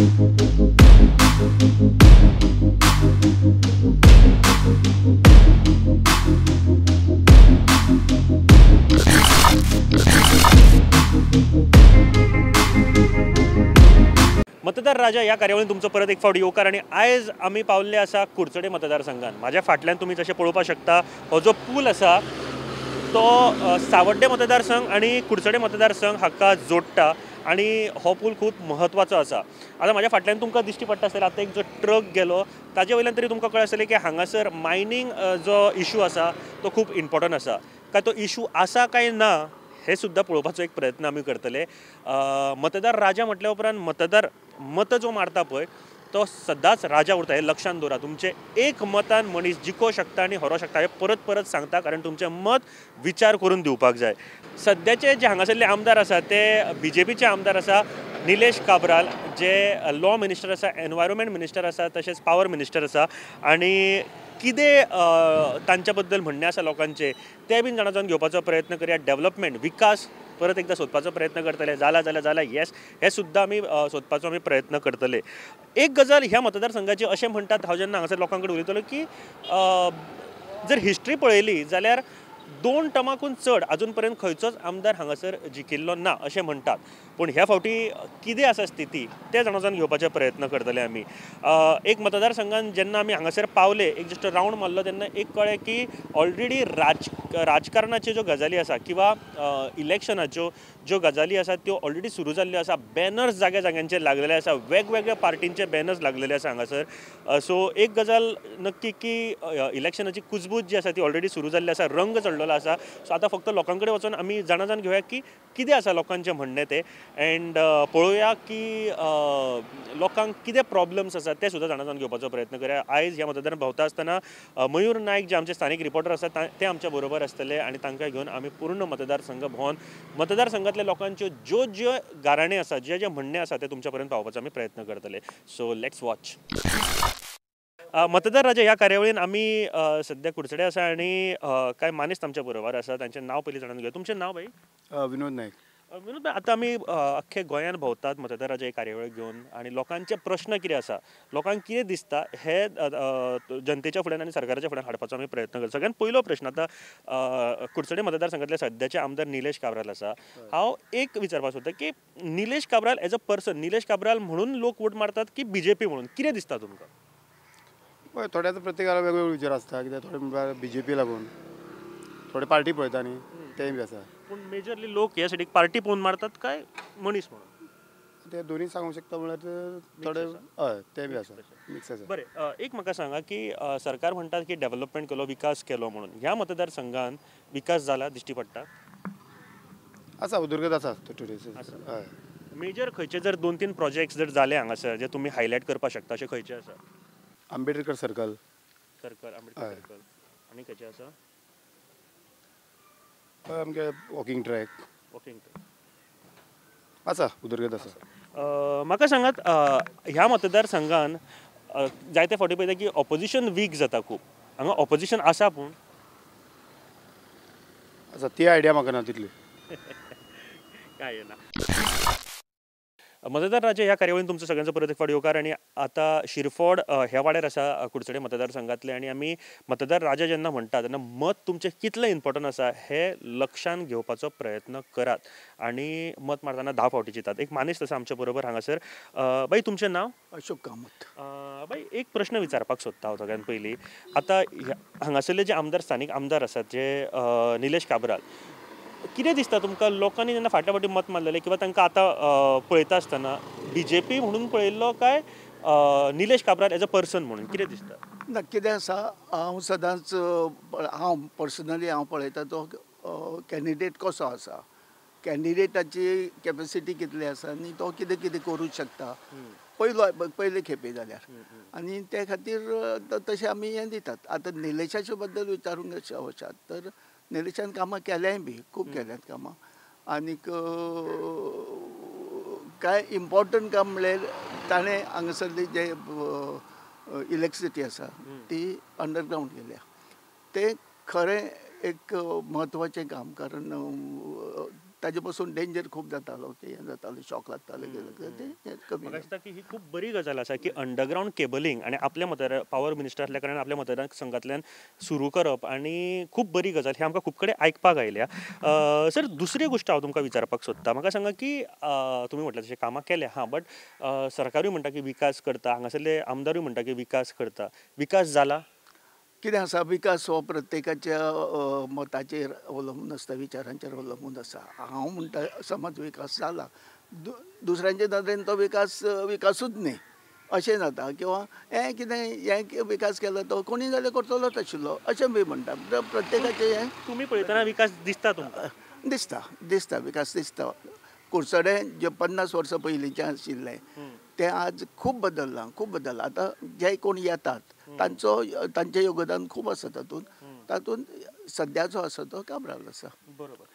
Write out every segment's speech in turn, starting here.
मतदार राजा ह्या कार्यावळीन तुमचो परत एक फावट येवकार आनी आयज आमी पावल्ले आसा कुडचडे मतदारसंघान। म्हाज्या फाटल्यान तुमी जशें पळोवपाक शकता हो जो पूल आसा तो सावड्डे मतदारसंघ आनी कुडचडे मतदारसंघ हाका जोडटा आनी हो पूल खूब म्हत्वाचो आसा। आतां म्हाज्या फाटल्यान तुमकां दिश्टी पडटा आसतलें, आतां एक जो ट्रक गेलो ताजे वयल्यान तरी तुमकां कळ्ळें आसतलें की हांगासर मायनींग जो इशू आसा तो खूब इम्पोर्टंट आसा। काय तो इशू आसा काय ना हे सुद्दां पळोवपाचो एक प्रयत्न आमी करतले। मतदार राजा म्हटल्या उपरांत मतदार मत जो मारता पळय तो सदांच राजा उरता हें लक्षांत दवरा। तुमचें एक मतान मनीस जिखो शकता आनी हरो शकता हें परत परत सांगता, कारण तुमचें मत विचार करून दिवपाक जाय। सद्याचे जे हांगासरले आमदार आसा ते बीजेपीचे आमदार आसा निलेश काब्राल, जे लॉ मिनिस्टर आसा, एनवायरमेंट मिनिस्टर आसा, तशेंच पावर मिनिस्टर आसा आनी कितें तांच्या बद्दल म्हणणें आसा लोकांचें तें बीन जाणा जावन घेवपाचो प्रयत्न करया। डेव्हलपमेंट विकास परत एकदां सोदपाचो प्रयत्न करतले, जाला जाल्यार जाला येस हें सुद्दां आमी सोदपाचो आमी प्रयत्न करतले। एक गजाल ह्या मतदारसंघाची अशें म्हणटात, हांव जेन्ना हांगासर लोकां कडेन उलयतलो की जर हिस्ट्री पळयली जाल्यार 2 टर्माकून चड अजून पर्यंत खंयचोच आमदार हांगासर जिखिल्लो ना अशें म्हणटात, पूण ह्या फावटी कितें आसा स्थिती तें जाणा जावन घेवपाचे प्रयत्न करतले आमी। एक मतदारसंघान जेन्ना आमी हांगासर पावले, एक जस्ट रावंड मारलो तेन्ना एक कळ्ळें की ऑलरेडी राजकारणाच्यो ज्यो गजाली आसा किंवा इलेक्शनाच्यो ज्यो गजाली आसा त्यो ऑलरेडी सुरू जाल्ल्यो आसा। बॅनर्स जाग्या जाग्यांचेर लागलेले आसा, वेगवेगळ्या पार्टींचे बॅनर्स लागलेले आसा हांगासर। सो एक गजाल नक्की की इलेक्शनाची कुजबूज जी आसा ती ऑलरेडी सुरू जाल्ली आसा, रंग चडलेलो आसा। सो आतां फक्त लोकां कडेन वचून आमी जाणा जावन घेवया की कितें आसा लोकांचें म्हणणें तें, एंड पळोवया की लोकांक कितें प्रॉब्लम्स आसा ते सुद्दां जाणा जावन घेवपाचो प्रयत्न करया। आयज ह्या मतदारान भोंवता आसतना मयूर नायक जे आमचे स्थानीक रिपोर्टर आसा ते आमच्या बरोबर आसतले आनी तांकां घेवन आमी पूर्ण मतदारसंघ भोंवन मतदारसंघातल्या लोकांच्यो ज्यो ज्यो गाराणे आसा, जे जे म्हणणें आसा ते तुमच्या पर्यंत पावोवपाचो आमी प्रयत्न करतले। So let's watch. मतदार राजा ह्या कार्यावळीन आमी सद्या कुडचडे आसा आनी कांय मानेस्त आमच्या बरोबर आसा, तांचें नांव पयलीं जाणून घेवया। तुमचें नांव भाई? विनोद नायक। विनोद भाई, आतां आमी अख्खे गोंयांत भोंवतात मतदार राजा ही कार्यावळ घेवन आनी लोकांचे प्रश्न कितें आसा, लोकांक कितें दिसता हे जनतेच्या फुड्यान आनी सरकाराच्या फुड्यान हाडपाचो आमी प्रयत्न करता। सगळ्यात पयलो प्रश्न आतां कुडचडे मतदारसंघातले सद्याचे आमदार निलेश काब्राल आसा, हांव एक विचारपाक सोदता की Nilesh Cabral as a person, Nilesh Cabral म्हणून लोक वोट मारतात की बीजेपी म्हणून, कितें दिसता तुमकां? पळय, थोड्याच प्रत्येकाला वेगवेगळे विचार आसता, कित्याक थोडे म्हणल्यार बीजेपी लागून, थोडे पार्टी पळयता न्ही, तेंय बी आसा। पूण मेजरली लोक ह्या सायडीक पार्टी पळोवन मारतात काय मनीस म्हणून? ते दोनूय सांगूंक शकता, म्हणल्यार थोडे हय ते बी आसा, मिक्स आसा। बरें, एक म्हाका सांगा की सरकार म्हणटात की डेव्हलपमेंट केलो, विकास केलो म्हणून, ह्या मतदारसंघान विकास जाला दिश्टी पडटा? आसा, उदरगत आसा थोडी। हय, मेजर खंयचे जर 2-3 प्रोजेक्ट्स जर जाले हांगासर जे तुमी हायलायट करपाक शकता अशे खंयचे आसा? आंबेडकर सर्कल, आंबेडकर सर्कल आनी खंयचे आसा? आमगे वॉकिंग ट्रॅक, वॉकिंग ट्रॅक आसा, उदरगत आसा। म्हाका सांगात, ह्या मतदारसंघान जायते फावटी पळयता की ऑपोजिशन वीक जाता खूब, हांगा ऑपोजिशन आसा पूण आसा ती आयडिया म्हाका ना तितली काय ना। मतदार राजा ह्या कार्यावळीन तुमचो सगळ्यांचो परत एक फावट येवकार आनी आतां शिरफोड ह्या वाड्यार आसा कुडचडे मतदारसंघातले आनी आमी मतदार राजा जेन्ना म्हणटा तेन्ना मत तुमचें कितलें इम्पोर्टंट आसा हें लक्षांत घेवपाचो प्रयत्न करात आनी मत मारतना 10 फावटी चिंतात। एक मानेस्त आसा आमच्या बरोबर हांगासर। बाई, तुमचें नांव? अशोक कामत। बाई, एक प्रश्न विचारपाक सोदता हांव सगळ्यान पयलीं। आतां हांगासरले जे आमदार, स्थानीक आमदार आसात जे निलेश काब्राल, कितें दिसता तुमकां लोकांनी जेन्ना फाटल्या फावटी मत मारलेलें किंवा तांकां आतां पळयता आसतना बीजेपी म्हणून पळयल्लो काय Nilesh Cabral as a person म्हणून कितें दिसता? ना, कितें आसा, हांव सदांच हांव पर्सनली हांव पळयता तो कॅन्डिडेट कसो आसा, कॅन्डिडेटाची कॅपेसिटी कितली आसा आनी तो कितें कितें करूंक शकता पयलो पयले खेपे जाल्यार, आनी ते खातीर तशें आमी हें दितात। आतां निलेशाचे बद्दल विचारूंक वचात तर निलेशान कामां केल्यांय बी खूब केल्यांत कामां, आनीक कांय इम्पॉर्टंट काम म्हणल्यार ताणें हांगासरली जे इलेक्ट्रिसिटी आसा ती अंडरग्रावंड केल्या, तें खरें एक म्हत्वाचें काम, कारण ताजे पसून डेंजर खूब जातालो, की हें जातालें, शॉक लागताले, तें कमी. म्हाका दिसता की ही खूब बरी गजाल आसा की अंडरग्रावंड केबलिंग आनी आपल्या मतदार पावर मिनिस्टर आसल्या कारणान आपल्या मतदारसंघांतल्यान सुरू करप आनी खूब बरी गजाल ही आमकां खूब कडेन आयकपाक आयल्या. सर दुसरी गोश्ट हांव तुमकां विचारपाक सोदता, म्हाका सांगा की तुमी म्हटलें तशें कामां केल्या हां, बट सरकारूय म्हणटा की विकास करता, हांगासरले आमदारूय म्हणटा की विकास करता, विकास जाला? कितें आसा, विकास हो प्रत्येकाच्या मताचेर अवलंबून आसता, विचारांचेर अवलंबून आसा. हांव म्हणटा समज विकास जाला, दुसऱ्यांच्या नदरेन तो विकास विकासूच न्ही अशें जाता, किंवा हें कितें हें विकास केलो तो कोणी जाल्यार करतलोच आशिल्लो अशें बी म्हणटा. प्रत्येकाचें हें तुमी पळयतना विकास दिसता तुमकां? दिसता, दिसता, विकास दिसता. कुडचडें जे 50 वर्सां पयलींचें आशिल्लें तें आज खूब बदल्लां, खूब बदल्लां. आतां जे कोण येतात तांचो तांचें योगदान खूब आसा तातूंत, तातूंत सद्याचो आसा तो काब्राल आसा. बरोबर.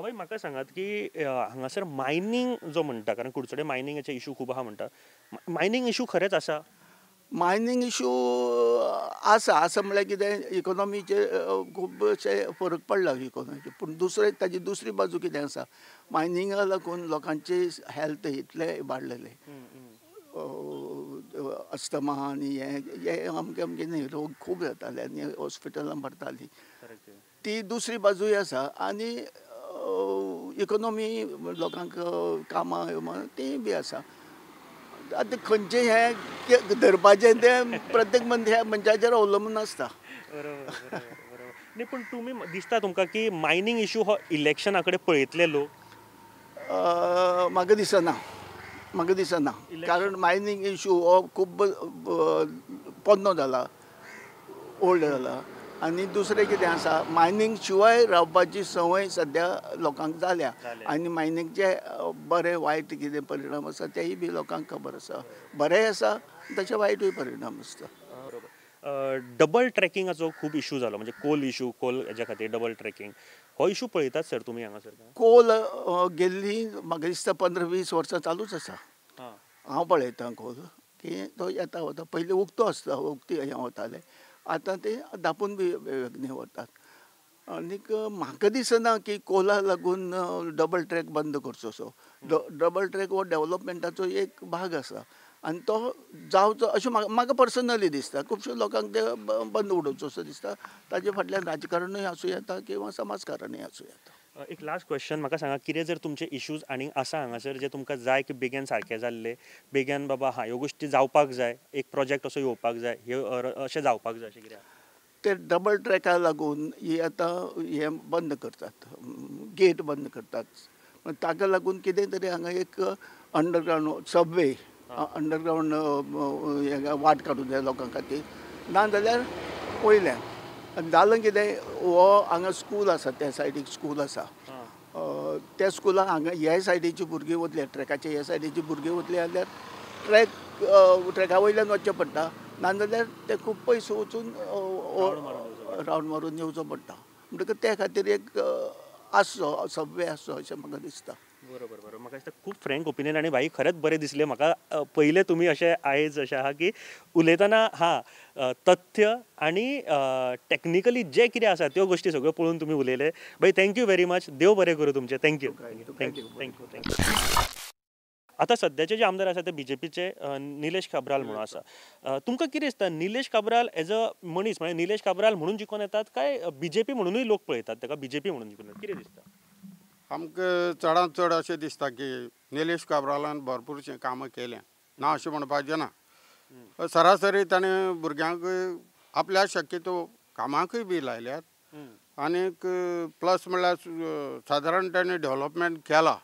बाई म्हाका सांगात की हांगासर मायनींग जो म्हणटा, कारण कुडचडे मायनिंगाचे इशू खूब आहा म्हणटा, मायनींग इशू खरेंच आसा? मायनींग इशू आसा, आसा म्हणल्यार कितें इकोनॉमीचेर खूबशे फरक पडला इकोनॉमीचेर, पूण दुसरें ताजी दुसरी बाजू कितें आसा, मायनिंगा लागून लोकांची हेल्थ इतलें वाडलेलें, अस्थमा आनी हें हें अमकें अमकें न्ही रोग खूब जाताले आनी हॉस्पिटलान भरतालीं, ती दुसरी बाजूय आसा. आनी इकोनॉमी लोकांक कामां तीय बी आसा. आतां खंयचें हें धरपाचें तें प्रत्येक मनशाचेर अवलंबून आसता. बरोबर. न्ही पूण तुमी दिसता तुमकां की मायनींग इशू हो इलेक्शना कडेन पळयतले लोक? म्हाका दिसना, म्हाका दिसना, कारण मायनींग इशू हो खूब पोन्नो जाला, ओल्ड जाला. आनी दुसरें कितें आसा, मायनींग शिवाय रावपाची संवय सद्या लोकांक जाल्या आनी मायनिंगचे बरे वायट कितें परिणाम आसा तेय बी लोकांक खबर आसा, बरेंय आसा तशें वायटूय परिणाम आसता. बरोबर. डबल ट्रॅकिंगाचो खूब इशू जालो, म्हणजे कोल इशू, कोल हेज्या खातीर डबल ट्रॅकिंग हो इशू पळयतात सर तुमी हांगासर? कोल गेल्ली म्हाका दिसता 15-20 वर्सां चालूच आसा. हांव पळयतां कोल की तो येता वता, पयलीं उक्तो आसता, उक्ती हें वतालें, आतां ते धापून बी वेगळे व्हरतात. आनीक म्हाका दिसना की कोला लागून डबल ट्रॅक बंद करचो सो. डबल ट्रॅक हो डेवलपमेंटाचो एक भाग आसा आनी तो जावचो अशें म्हाका पर्सनली दिसता. खुबश्या लोकांक ते बंद उडोवचो असो दिसता, ताजे फाटल्यान राजकारणूय आसूं येता किंवा समाजकारणूय आसूं येता. एक लास्ट क्वेश्चन, म्हाका सांगा कितें जर तुमचे इश्यूज आनीक आसा हांगासर जे तुमकां जाय की बेगीन सारके जाल्ले, बेगीन बाबा हां ह्यो गोश्टी जावपाक जाय, एक प्रोजेक्ट असो येवपाक जाय, ह्यो अशें जावपाक जाय, अशें कितें? ते डबल ट्रॅका लागून ही आतां हें बंद करतात, गेट बंद करतात, ताका लागून कितें तरी हांगा एक अंडरग्रावंड सबवे, अंडरग्रावंड वाट काडूंक जाय लोकां खातीर, ना जाल्यार वयल्यान. आनी जालें कितें, हो हांगा स्कूल आसा, त्या सायडीक स्कूल आसा, त्या स्कुलाक हांगा ह्या सायडीची भुरगीं वतली, ट्रॅकाच्या ह्या सायडीची भुरगीं वतली जाल्यार ट्रॅक ट्रॅका वयल्यान वचचें पडटा, ना जाल्यार ते खूब पयस वचून रावंड मारून येवचो पडटा. म्हणटकच त्या खातीर एक आसचो सबवे आसचो अशें म्हाका दिसता. बरोबर बरोबर. म्हाका दिसता खूब फ्रँक ओपिनियन आनी भाई खरेंच बरें दिसलें म्हाका. पयलें तुमी अशें आयज अशें आहा की उलयतना हां तथ्य आनी टेक्निकली जें कितें आसा त्यो गोश्टी सगळ्यो पळोवन तुमी उलयले. भाई thank you very much, देव बरें करूं तुमचें. Thank you thank you thank you thank you. आतां सद्याचे जे आमदार आसा ते बीजेपीचे निलेश काब्राल म्हणून आसा. तुमकां कितें दिसता, निलेश काब्राल एज अ मनीस म्हणजे निलेश काब्राल म्हणून जिखून येतात काय बीजेपी म्हणूनय लोक पळयतात ताका बीजेपी म्हणून जिखून येतात, कितें दिसता? आमकां चडांत चड अशें दिसता की निलेश काब्रालान भरपूरशीं कामां केल्यां ना अशें म्हणपाचें ना. सरासरी ताणें भुरग्यांक आपल्या शक्यतो कामाकूय बी लायल्यात आनीक प्लस म्हणल्यार सादारण ताणें डेवलपमेंट केला.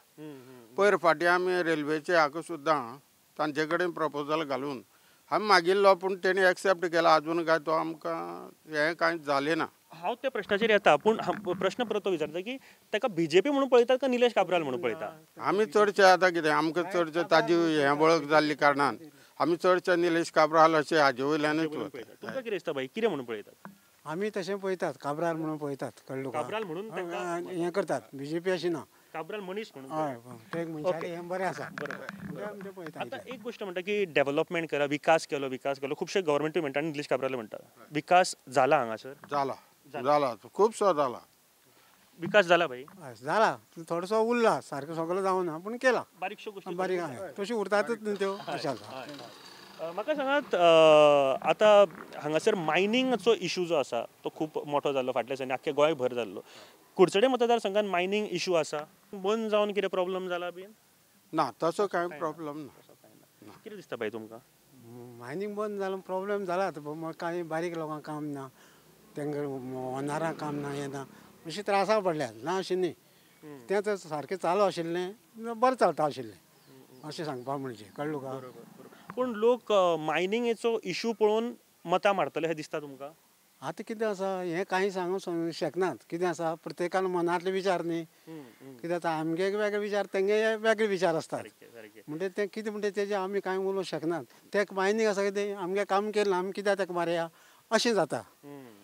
पयर फाटीं आमी रेल्वेचे हाका सुद्दां तांचे कडेन प्रपोजल घालून आमी मागिल्लो, पूण तेणी एक्सेप्ट केला, आजून काय तो आमकां हें कांय जालें ना. हांव त्या प्रश्नाचेर येता, पूण प्रश्न परत तो विचारता की ताका बीजेपी म्हणून पळयतात काय निलेश काब्राल म्हणून पळयता? आमी चडशे आतां कितें आमकां चडशे ताजी हें वळख जाल्ली कारणान आमी चडशे निलेश काब्राल अशें हाजे वयल्यानूच वता. तुमकां कितें दिसता भाई, कितें म्हणून पळयतात? आमी तशें पळयतात, काब्राल म्हणून पळयतात, कळ्ळें तुका? काब्राल म्हणून हें करतात, बीजेपी अशी ना, काब्राल मनीस म्हणून. हय, ते मनशाले हें बरें आसा. बरोबर. आतां एक गोश्ट म्हणटा की डेवलपमेंट केला, विकास केलो, विकास केलो, खुबशे गव्हर्मेंटूय म्हणटा आनी निलेश काब्राल म्हणटा विकास जाला हांगासर, जाला जाला खुबसो जाला. विकास जाला भाई? जाला, थोडोसो उरला, सारको सगळो जावना पूण केला, बारीकश्यो गोश्टी बारीक तश्यो उरतातच न्ही त्यो, अशें आसा. म्हाका सांगात आतां हांगासर मायनिंगाचो इशू जो आसा तो खूब मोठो जाल्लो फाटल्या दिसांनी, आख्खे गोंयभर जाल्लो. कुडचडे मतदारसंघात मायनिंग इशू आसा, बंद जावन कितें प्रॉब्लम जाला बीन? ना, तसो कांय प्रॉब्लम ना. कितें दिसता बाई तुमकां? मायनिंग बंद जालो प्रॉब्लम जाला, कांय बारीक लोकांक काम ना, तांकां ओनरांक काम ना, हें ना, अशें त्रासा पडल्या ना अशें न्ही. तें तर सारकें चालू आशिल्लें, बरें चलता आशिल्लें अशें सांगपा म्हणजे, कळ्ळें तुका? पूण लोक मायनिंगेचो इशू पळोवन मतां मारतले अशें दिसता तुमकां? आतां कितें आसा हें कांय सांगूंक शकनात. कितें आसा प्रत्येकान मनांतले विचार न्ही, कितें आतां आमगे वेगळे विचार, तेंगे वेगळे विचार आसतात, म्हणटे तें कितें म्हणटा तेजें आमी कांय उलोवंक शकनात. तेका मायनींग आसा कितें आमगे काम केलें, आमी कित्याक तेका मारया अशें जाता,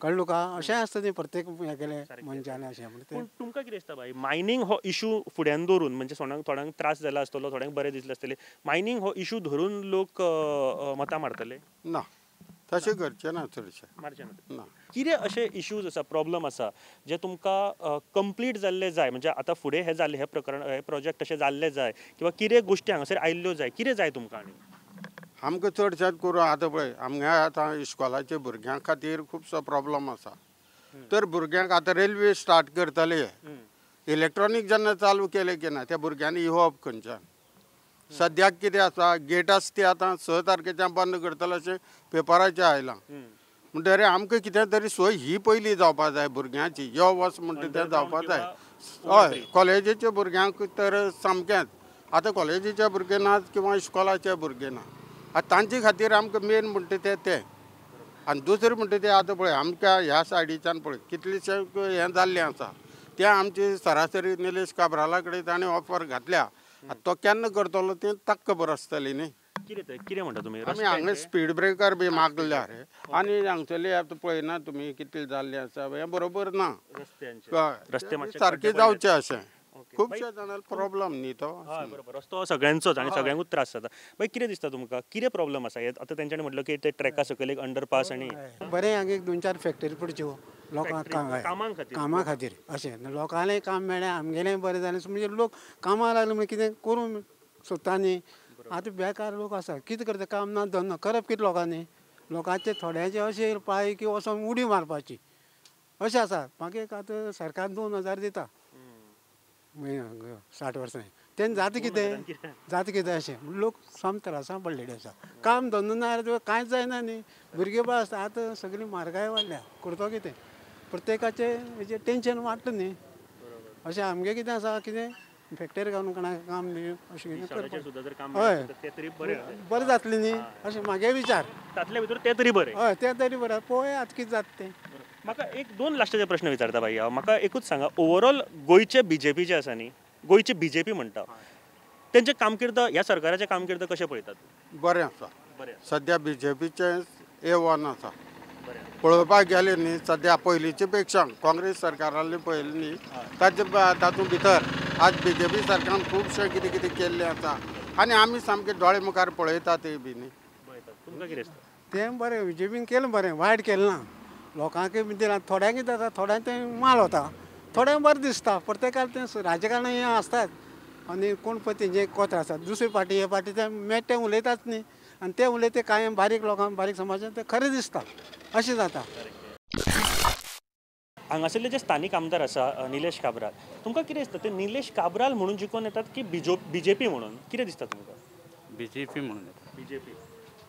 कळ्ळें तुका? अशें आसता न्ही प्रत्येक हें केलें मनशान अशें. पूण तुमकां कितें दिसता बाई, मायनींग हो इशू फुड्यान दवरून, म्हणजे थोड्यांक त्रास जाला आसतलो, थोड्यांक बरें दिसलें आसतलें, मायनींग हो इशू धरून लोक मतां मारतले? ना, तशें करचें ना, चडशें मारचें ना. कितें अशे इश्यूज आसा, प्रॉब्लम आसा जे तुमकां कंप्लीट जाल्ले जाय, म्हणजे आतां फुडें हें जाल्लें, हें प्रकरण, हें प्रोजेक्ट अशें जाल्लें जाय, किंवा कितें गोश्टी हांगासर आयिल्ल्यो जाय, कितें जाय तुमकां? आनी आमकां चडशें करून आतां पळय आमगे आतां इस्कॉलाच्या भुरग्यां खातीर खुबसो प्रॉब्लम आसा. तर भुरग्यांक आतां रेल्वे स्टार्ट करतले, इलेक्ट्रॉनीक जेन्ना चालू केलें की ना त्या भुरग्यांनी येवप खंयच्यान. सद्याक कितें आसा, गेट आसा ती आतां 6 तारखेच्यान बंद करतले अशें पेपराचेर आयलां. म्हणटकीर आमकां कितें तरी सोय ही पयली जावपा जाय भुरग्यांची, यो वच म्हणटा तें जावपा जाय. हय, कॉलेजीच्या भुरग्यांक तर सामकेंच, आतां कॉलेजीच्या भुरगे नात किंवा इस्कॉलाचे भुरगे ना, आतां तांचे खातीर आमकां मेन म्हणटा तें तें. आनी दुसरें म्हणटा तें आतां पळय आमकां ह्या सायडीच्यान पळय कितलेशें हें जाल्लें आसा, तें आमची सरासरी निलेश काब्राला कडेन ताणें ऑफर घातल्या, आतां तो केन्ना करतलो तें ताका खबर आसतली न्ही. कितें कितें म्हणटा तुमी? आमी हांगा स्पीड ब्रेकर बी मागल्या रे, आनी हांगसरले आतां पळयना तुमी कितले जाल्ले आसा, हें बरोबर ना, रस्ते सारके जावचे अशें खुबशे जाणांक प्रॉब्लम न्ही तो. हय बरोबर, रस्तो सगळ्यांचोच आनी सगळ्यांकूच त्रास जाता. बाई कितें दिसता तुमकां, कितें प्रॉब्लम आसा? आतां तेंच्यांनी म्हटलं की ते ट्रॅका सकयल एक अंडरपास आनी बरें हांगा एक 2-4 फॅक्टरी पडच्यो लोकांक कामा खातीर, अशें लोकांलें काम मेळ्ळें, आमगेलें बरें जालें, म्हणजे लोक कामाक लागले म्हणजे कितें करूंक सोदता न्ही. आतां बेकार लोक आसा, कितें करता, काम ना धंदो करप कितें लोकांनी, लोकांचे थोड्यांचे अशें पांय की वचोन उडी मारपाची अशें आसा. मागीर आतां सरकार 2000 दिता 60 वर्सां, तेन्ना जाता कितें, जाता कितें अशें लोक साम त्रासां पडलेले आसा. काम धंदो ना जाल्यार कांयच जायना न्ही, भुरगीं बाळ आसता. आतां सगळी म्हारगाय वाडल्या, करतो कितें, प्रत्येकाचें हेजें टेंशन वाडटा न्ही. अशें आमगें कितें आसा, कितें फॅक्टरी घालून कोणाक काम न्ही अशें कितें, हय बरें जातलें न्ही अशें म्हागे विचार. तातले भितर तें तरी बरें, हय तें तरी बरें, पळोवया आतां कितें जाता तें. म्हाका 1-2 लास्टाचे प्रश्न विचारता बाई हांव, म्हाका एकूच सांगा, ओवरऑल गोंयचे बीजेपी जे आसा न्ही, गोंयची बीजेपी म्हणटा, तेंचें कामकीर्द, ह्या सरकाराचें कामकीर्द कशें पळयतात? बरें आसा, सद्या बीजेपीचें A1 आसा. पळोवपाक गेलें न्ही सद्या पयलींचे पेक्षा काँग्रेस सरकारान पळयलें न्ही ताचे तातूंत भितर आज बीजेपी सरकारान खुबशें कितें कितें केल्लें आसा आनी आमी सामकें दोळे मुखार पळयता तें बी न्ही. तुमकां कितें दिसता? तें बरें बीजेपीन केलें बरें, वायट केलें ना, लोकांक दिलां, थोड्यांक कितें जाता, थोड्यांक तें माल वता, थोड्यांक बरें दिसता. प्रत्येकाक तें राजकारण हें आसतात आनी कोण पळय तेंचे कोत्र आसतात, दुसरी पार्टी हे पार्टी ते मेळटा तें उलयतात न्ही, आनी ते उलयता कांय बारीक लोकांक, बारीक समाजान तें खरें दिसता, अशें जाता. हांगासरले जे स्थानीक आमदार आसा निलेश काब्राल, तुमकां कितें दिसता, ते निलेश काब्राल म्हणून जिखून येतात की बीजेपी म्हणून, कितें दिसता तुमकां? बीजेपी म्हणून येता. बीजेपी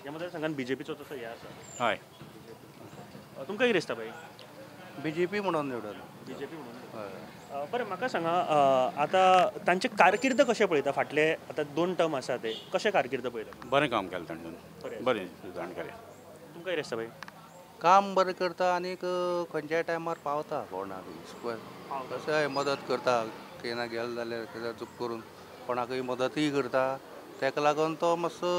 ह्या मतदारसंघात बीजेपीचो तसो हें आसा. हय, तुमकां कितें दिसता बाई? बीजेपी म्हणून निवडून, बीजेपी म्हणून. बरें, म्हाका सांगा आतां तांचें कारकीर्द कशें पळयता, फाटले आतां 2 टर्म आसा ते कशें कारकीर्द पळयता? बरें काम केलें तांणी, बरें जाण केलें. तुमकां कितें दिसता बाई? काम बरें करता आनी खंयच्याय टायमार पावता कोणाक, कशेंय मदत करता, केन्ना गेले जाल्यार कितें चूक करून कोणाकय मदतूय करता, ताका लागून तो मातसो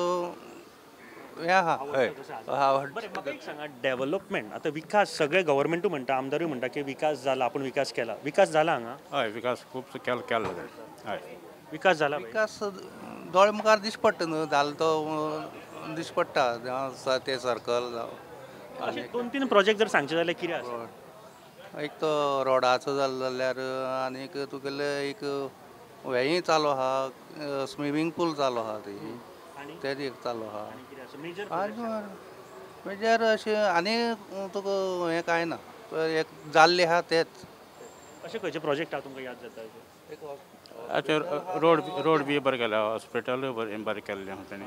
हें आहा. बरें, म्हाका एक सांगा, डेव्हलपमेंट आतां विकास सगळे गव्हर्मेंटूय म्हणटा, आमदारूय म्हणटा की विकास जाला, आपूण विकास केला, विकास जाला हांगा? हय, विकास खूब केल्लो, हय विकास जाला. विकास दोळे मुखार दिश्टी पडटा न्हू, जालो तो दिश्टी पडटा, ते सर्कल. अशे 2-3 प्रोजेक्ट जर सांगचे जाल्यार कितें आसा? एक तो रोडाचो जालो जाल्यार आनीक तुगेले एक हेंय चालू आहा, स्विमींग पूल चालू आहा, ती तें एक चालू आहा. मेजर अशें आनी तुका हें कांय ना, एक जाल्लें आहा तेंच. अशें खंयचे प्रोजेक्ट आहा तुमकां याद जाता? आतां रोड बी बरें केला, हॉस्पिटलूय बरें बरें केल्लें आहा तेणी,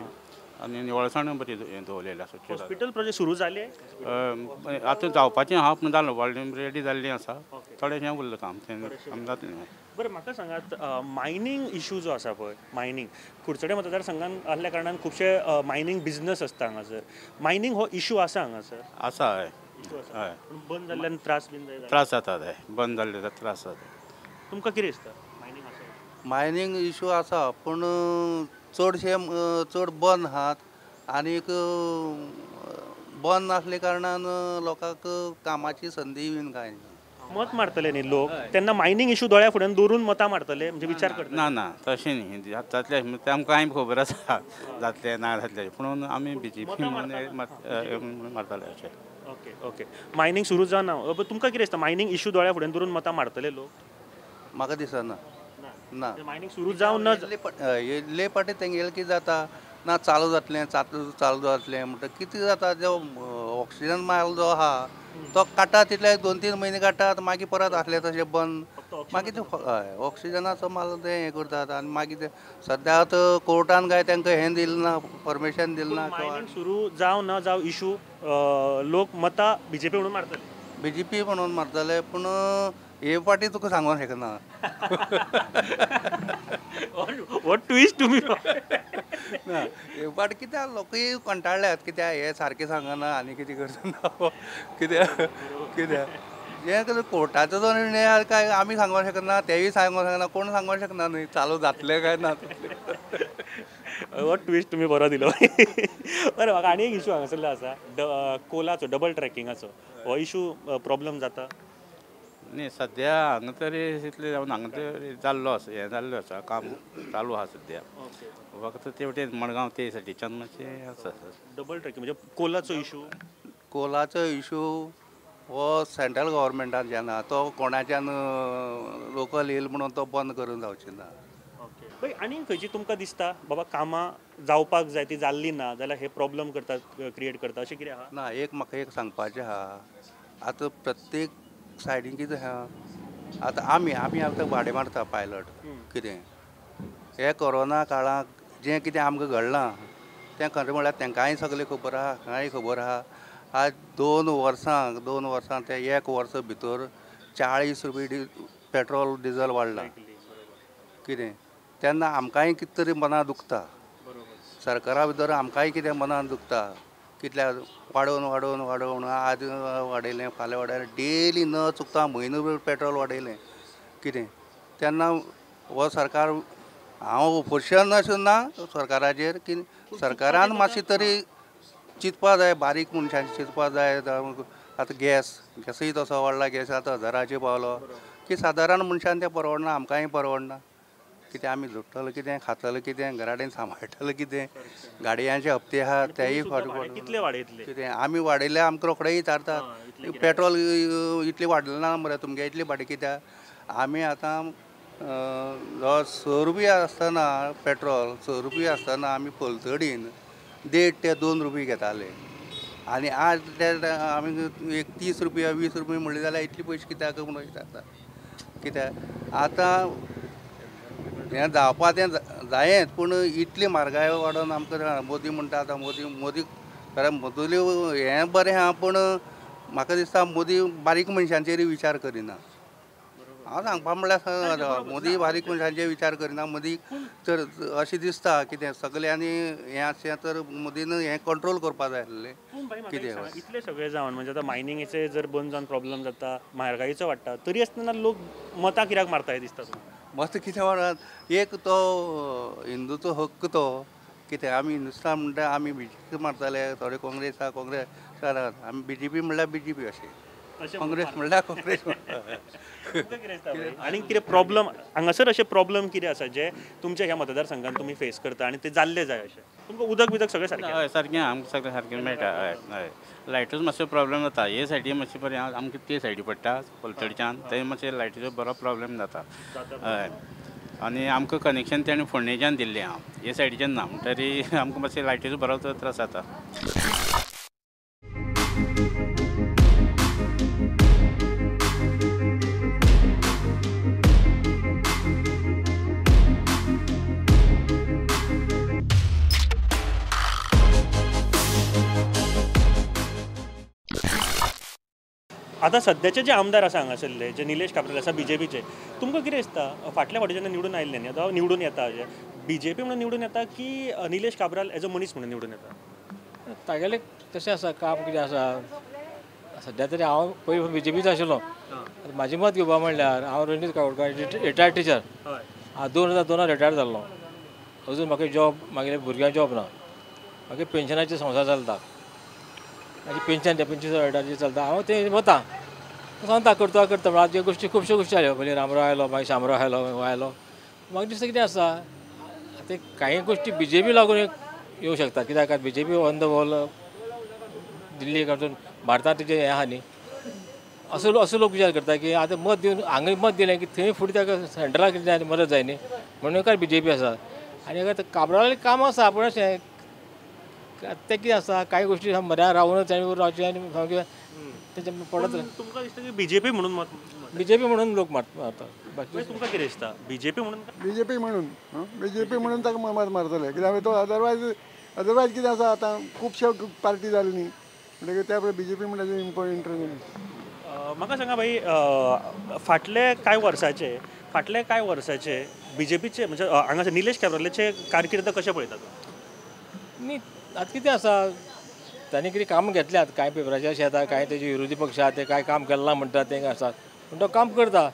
आनी निवळसाण बरी दवरलेली आसा. हॉस्पिटल प्रोजेक्ट सुरू जाले आतां जावपाचें आहा, पूण जालें ऑलरेडी रेडी जाल्लें आसा, थोडेशें उरलां काम तें जातलें. बरें, म्हाका सांगात, मायनींग इशू जो आसा पळय, मायनींग कुडचडे मतदारसंघान आहल्या कारणान खुबशे मायनींग बिजनस आसता हांगासर, मायनींग हो इशू आसा हांगासर? आसा, हय. हय, बंद जाल्ल्यान त्रास बीन त्रास जातात, हय, बंद जाल्ले त्रास जाता. तुमकां कितें दिसता मायनींग आसा? मायनींग इशू आसा, पूण चडशे चड बंद आहात, आनीक बंद आसले कारणान लोकांक कामाची संदी बीन कांय ना. मत मारतले न्ही लोक तेन्ना मायनींग इशू दोळ्या फुड्यान दवरून मतां मारतले, म्हणजे विचार करतले? ना ना, तशें न्ही जातलें, तें आमकां कांय खबर आसा जातलें ना जातलें, पूण आमी बीजेपी म्हणून मारताले अशें. ओके ओके, मायनींग सुरू जावना. तुमकां कितें दिसता, मायनींग इशू दोळ्या फुड्यान दवरून मतां मारतले लोक? म्हाका दिसना ना, मायनींग सुरू जावन ना. इल्ले पाटी तेंगेले कितें जाता ना, चालू जातलें चालू जातलें म्हणटा कितें जाता, जो ऑक्सिजन माल जो आहा तो काडटा तितले 2-3 म्हयने काडटात, मागीर परत आसले तशें बंद. मागीर ते हय ऑक्सिजनाचो माल ते हें करतात, आनी मागीर ते सद्या आतां कोर्टान काय तांकां हें दिलें ना, परमिशन दिलें ना. मायनींग सुरू जावं ना जावं इशू, लोक मतां बीजेपी म्हणून मारतले, बीजेपी म्हणून मारतले, पूण हे पाटी तुका सांगूंक शकना. हो ट्विस्ट तुमी ना, हे पाटी कित्याक लोकूय कंटाळ्यात, कित्याक हे सारकें सांगना आनी कितें करतना, कित्याक कित्याक हें कोर्टाचो जो निर्णय काय आमी सांगूंक शकना, तेय सांगूंक शकना, कोण सांगूंक शकना न्ही चालू जातलें काय ना. हो ट्विस्ट तुमी बरो दिलो. बरें, म्हाका आनी एक इशू हांगासरलो आसा, कोलाचो, डबल ट्रॅकिंगाचो हो इशू प्रॉब्लम जाता न्ही सद्या हांगा तरी इतलें जावन हांगा तरी जाल्लो आसा, हें जाल्लो आसा, काम चालू आसा सद्या, फक्त ते वटेन मडगांव ते सायडीच्यान मातशें आसा. डबल ट्रॅकिंग म्हणजे कोलाचो इशू, कोलाचो इशू हो सेंट्रल गव्हर्मेंटाच्यान ना, तो कोणाच्यान लोकल येयल म्हणून तो बंद करून जावची ना. ओके, आनी खंयची तुमकां दिसता बाबा कामां जावपाक जाय ती जाल्ली ना जाल्यार हे प्रॉब्लम करता, क्रिएट करता, अशें कितें आहा? ना, एक म्हाका एक सांगपाचें आहा, आतां प्रत्येक सायडीन कितें आहा, आतां आमी आमी आतां भाडें मारता पायलट, कितें हे कोरोना काळाक जें कितें आमकां घडलां तें खरें म्हळ्यार तांकांय सगळें खबर आहा, हांकांय खबर आहा. आज 2 वर्सां ते 1 वर्सा भितर 40 रुपया पेट्रोल डिजल वाडलां कितें, तेन्ना आमकांय कितें तरी मनां दुखता, सरकारा भितर आमकांय कितें मनान दुखता, कितल्या वाडोवन वाडोवन वाडोवन आज वाडयलें फाल्यां वाडयलें, डेली न चुकता म्हयनो भर पेट्रोल वाडयलें कितें, तेन्ना हो सरकार हांव ओपोजिशन अशें ना सरकाराचेर, की सरकारान मातशें तरी चिंतपा जाय, बारीक मनशांचें चिंतपा जाय. आतां गॅसूय तसो वाडला, गॅस आतां 1000 पावलो की सादारण मनशान तें परवडना, आमकांय परवडना, कितें आमी जोडटले कितें, खातले कितें, घरा कडेन सांबाळटले कितें, गाडयांचे हप्ते आहा तेय फावटी कितले वाडयतले, कितें आमी वाडयले आमकां रोखडे विचारतात पेट्रोल इतलें वाडलें ना मरे तुमगे, इतलें भाडें कित्याक. आमी आतां जो 6 रुपया आसतना पेट्रोल 6 रुपया आसतना आमी पलतडीन 1.5 ते 2 रुपया घेताले, आनी आज ते आमी एक 30 रुपया 20 रुपया म्हणले जाल्यार इतले पयशे कित्याक म्हणून विचारता कित्याक. आतां हें जावपा तें जायेंच, पूण इतली म्हारगाय वाडोवन आमकां मोदी म्हणटा आतां मोदी मोदी खरें मोदीले हें बरें आहा, पूण म्हाका दिसता मोदी बारीक मनशांचेर विचार करिना. हांव सांगपा म्हणल्यार मोदी बारीक मनशांचेर विचार करिना, मोदी तर अशें दिसता कितें सगळ्यांनी हें आसचें तर मोदीन हें कंट्रोल करपा जाय आसलें कितें. इतलें सगळें जावन म्हणजे आतां मायनिंगेचे जर बंद जावन प्रॉब्लम जाता, म्हारगायेचो वाडटा, तरी आसतना लोक मतां कित्याक मारता हें दिसता तुमकां? मत कितें म्हणटात, एक तो हिंदूचो हक्क तो कितें, आमी हिंदुस्तान म्हणटा आमी बीजेपी मारताले, थोडे काँग्रेस आहा काँग्रेस, आमी बीजेपी म्हणल्यार बीजेपी अशें, काँग्रेस म्हणल्यार काँग्रेस. आनी कितें प्रॉब्लम हांगासर, अशें प्रॉब्लम कितें आसा जे तुमच्या ह्या मतदारसंघान तुमी फेस करता आनी ते जाल्ले जाय अशें? तुमकां उदक बिदक सगळें सारकें? हय सारकें, आमकां सगळें सारकें मेळटा. हय हय, लायटीचो मातसो प्रॉब्लेम जाता हे सायडी मातशें बरें, आमकां ते सायडी पडटा पलतडच्यान, थंय मातशें लायटीचो बरो प्रॉब्लेम जाता. हय, आनी आमकां कनेक्शन तेणें फोंडेच्यान दिल्लें आहा, हे सायडीच्यान ना, म्हणटरी आमकां मातशें लायटीचो बरो त्रास जाता. आतां सद्याचे जे आमदार आसा हांगासरले जे निलेश काब्राल आसा बीजेपीचे, तुमकां कितें दिसता फाटल्या फावटी जेन्ना निवडून आयिल्ले न्ही, आतां निवडून येता अशें बीजेपी म्हणून निवडून येता की निलेश काब्राल एज अ मनीस म्हणून निवडून येता? तागेलें तशें आसा काम कितें आसा सद्या तरी हांव पयलीं बीजेपीचो आशिल्लो. म्हाजें मत घेवपा म्हणल्यार हांव रणजीत काकोडकार रिटायर्ड टिचर, हांव 2002 रिटायर्ड जाल्लो. अजून म्हाका जॉब, मागीर भुरग्यांक जॉब ना, मागीर पेन्शनाची संस्था चलता, म्हाजी पेन्शन ते 25,000 चलता. हांव ते वता सांगता करता करता, म्हळ्यार त्यो गोश्टी खुबश्यो गोश्टी जाल्यो. पयलीं रामराव आयलो, मागीर शामराव आयलो, हो आयलो. म्हाका दिसता कितें आसा आतां कांय गोश्टी बीजेपी लागून येवं शकता, कित्याक बीजेपी ऑन the whole दिल्लीक वचून भारतांत तिचें हें आहा न्ही. असो असो लोक विचार करता की आतां मत दिवन हांगा मत दिलें की थंय फुडें ताका सेंट्रलाक कितें मदत जाय न्ही, म्हणून काय बीजेपी आसा. आनी आतां काब्रालाचें काम आसा, पूण अशें तें कितें आसा कांय गोश्टी म्हऱ्यान रावूनच आनी रावचें आनी सामकें तेजें पडत. तुमकां दिसता की बीजेपी म्हणून मत? बीजेपी म्हणून लोक मारतात. बाकी तुमकां कितें दिसता बीजेपी म्हणून? बीजेपी म्हणून, बीजेपी म्हणून ताका मत मारतले, कित्याक तो अदरवायज अदरवायज कितें आसा आतां खुबश्यो पार्टी जाली न्ही, म्हणटकीर त्या बीजेपी म्हणल्यार इंटरेस्ट. म्हाका सांगा भाई, फाटले कांय वर्साचे बीजेपीचे म्हणजे हांगासर निलेश काब्रालाचे कारकिर्द कशें पळयता तूं? न्ही आतां कितें आसा तांणी कितें कामां घेतल्यात, कांय पेपराचेर अशें येता, कांय तेजे विरोधी पक्ष आहा ते कांय काम केलें ना म्हणटा, ते आसा पूण तो काम करता.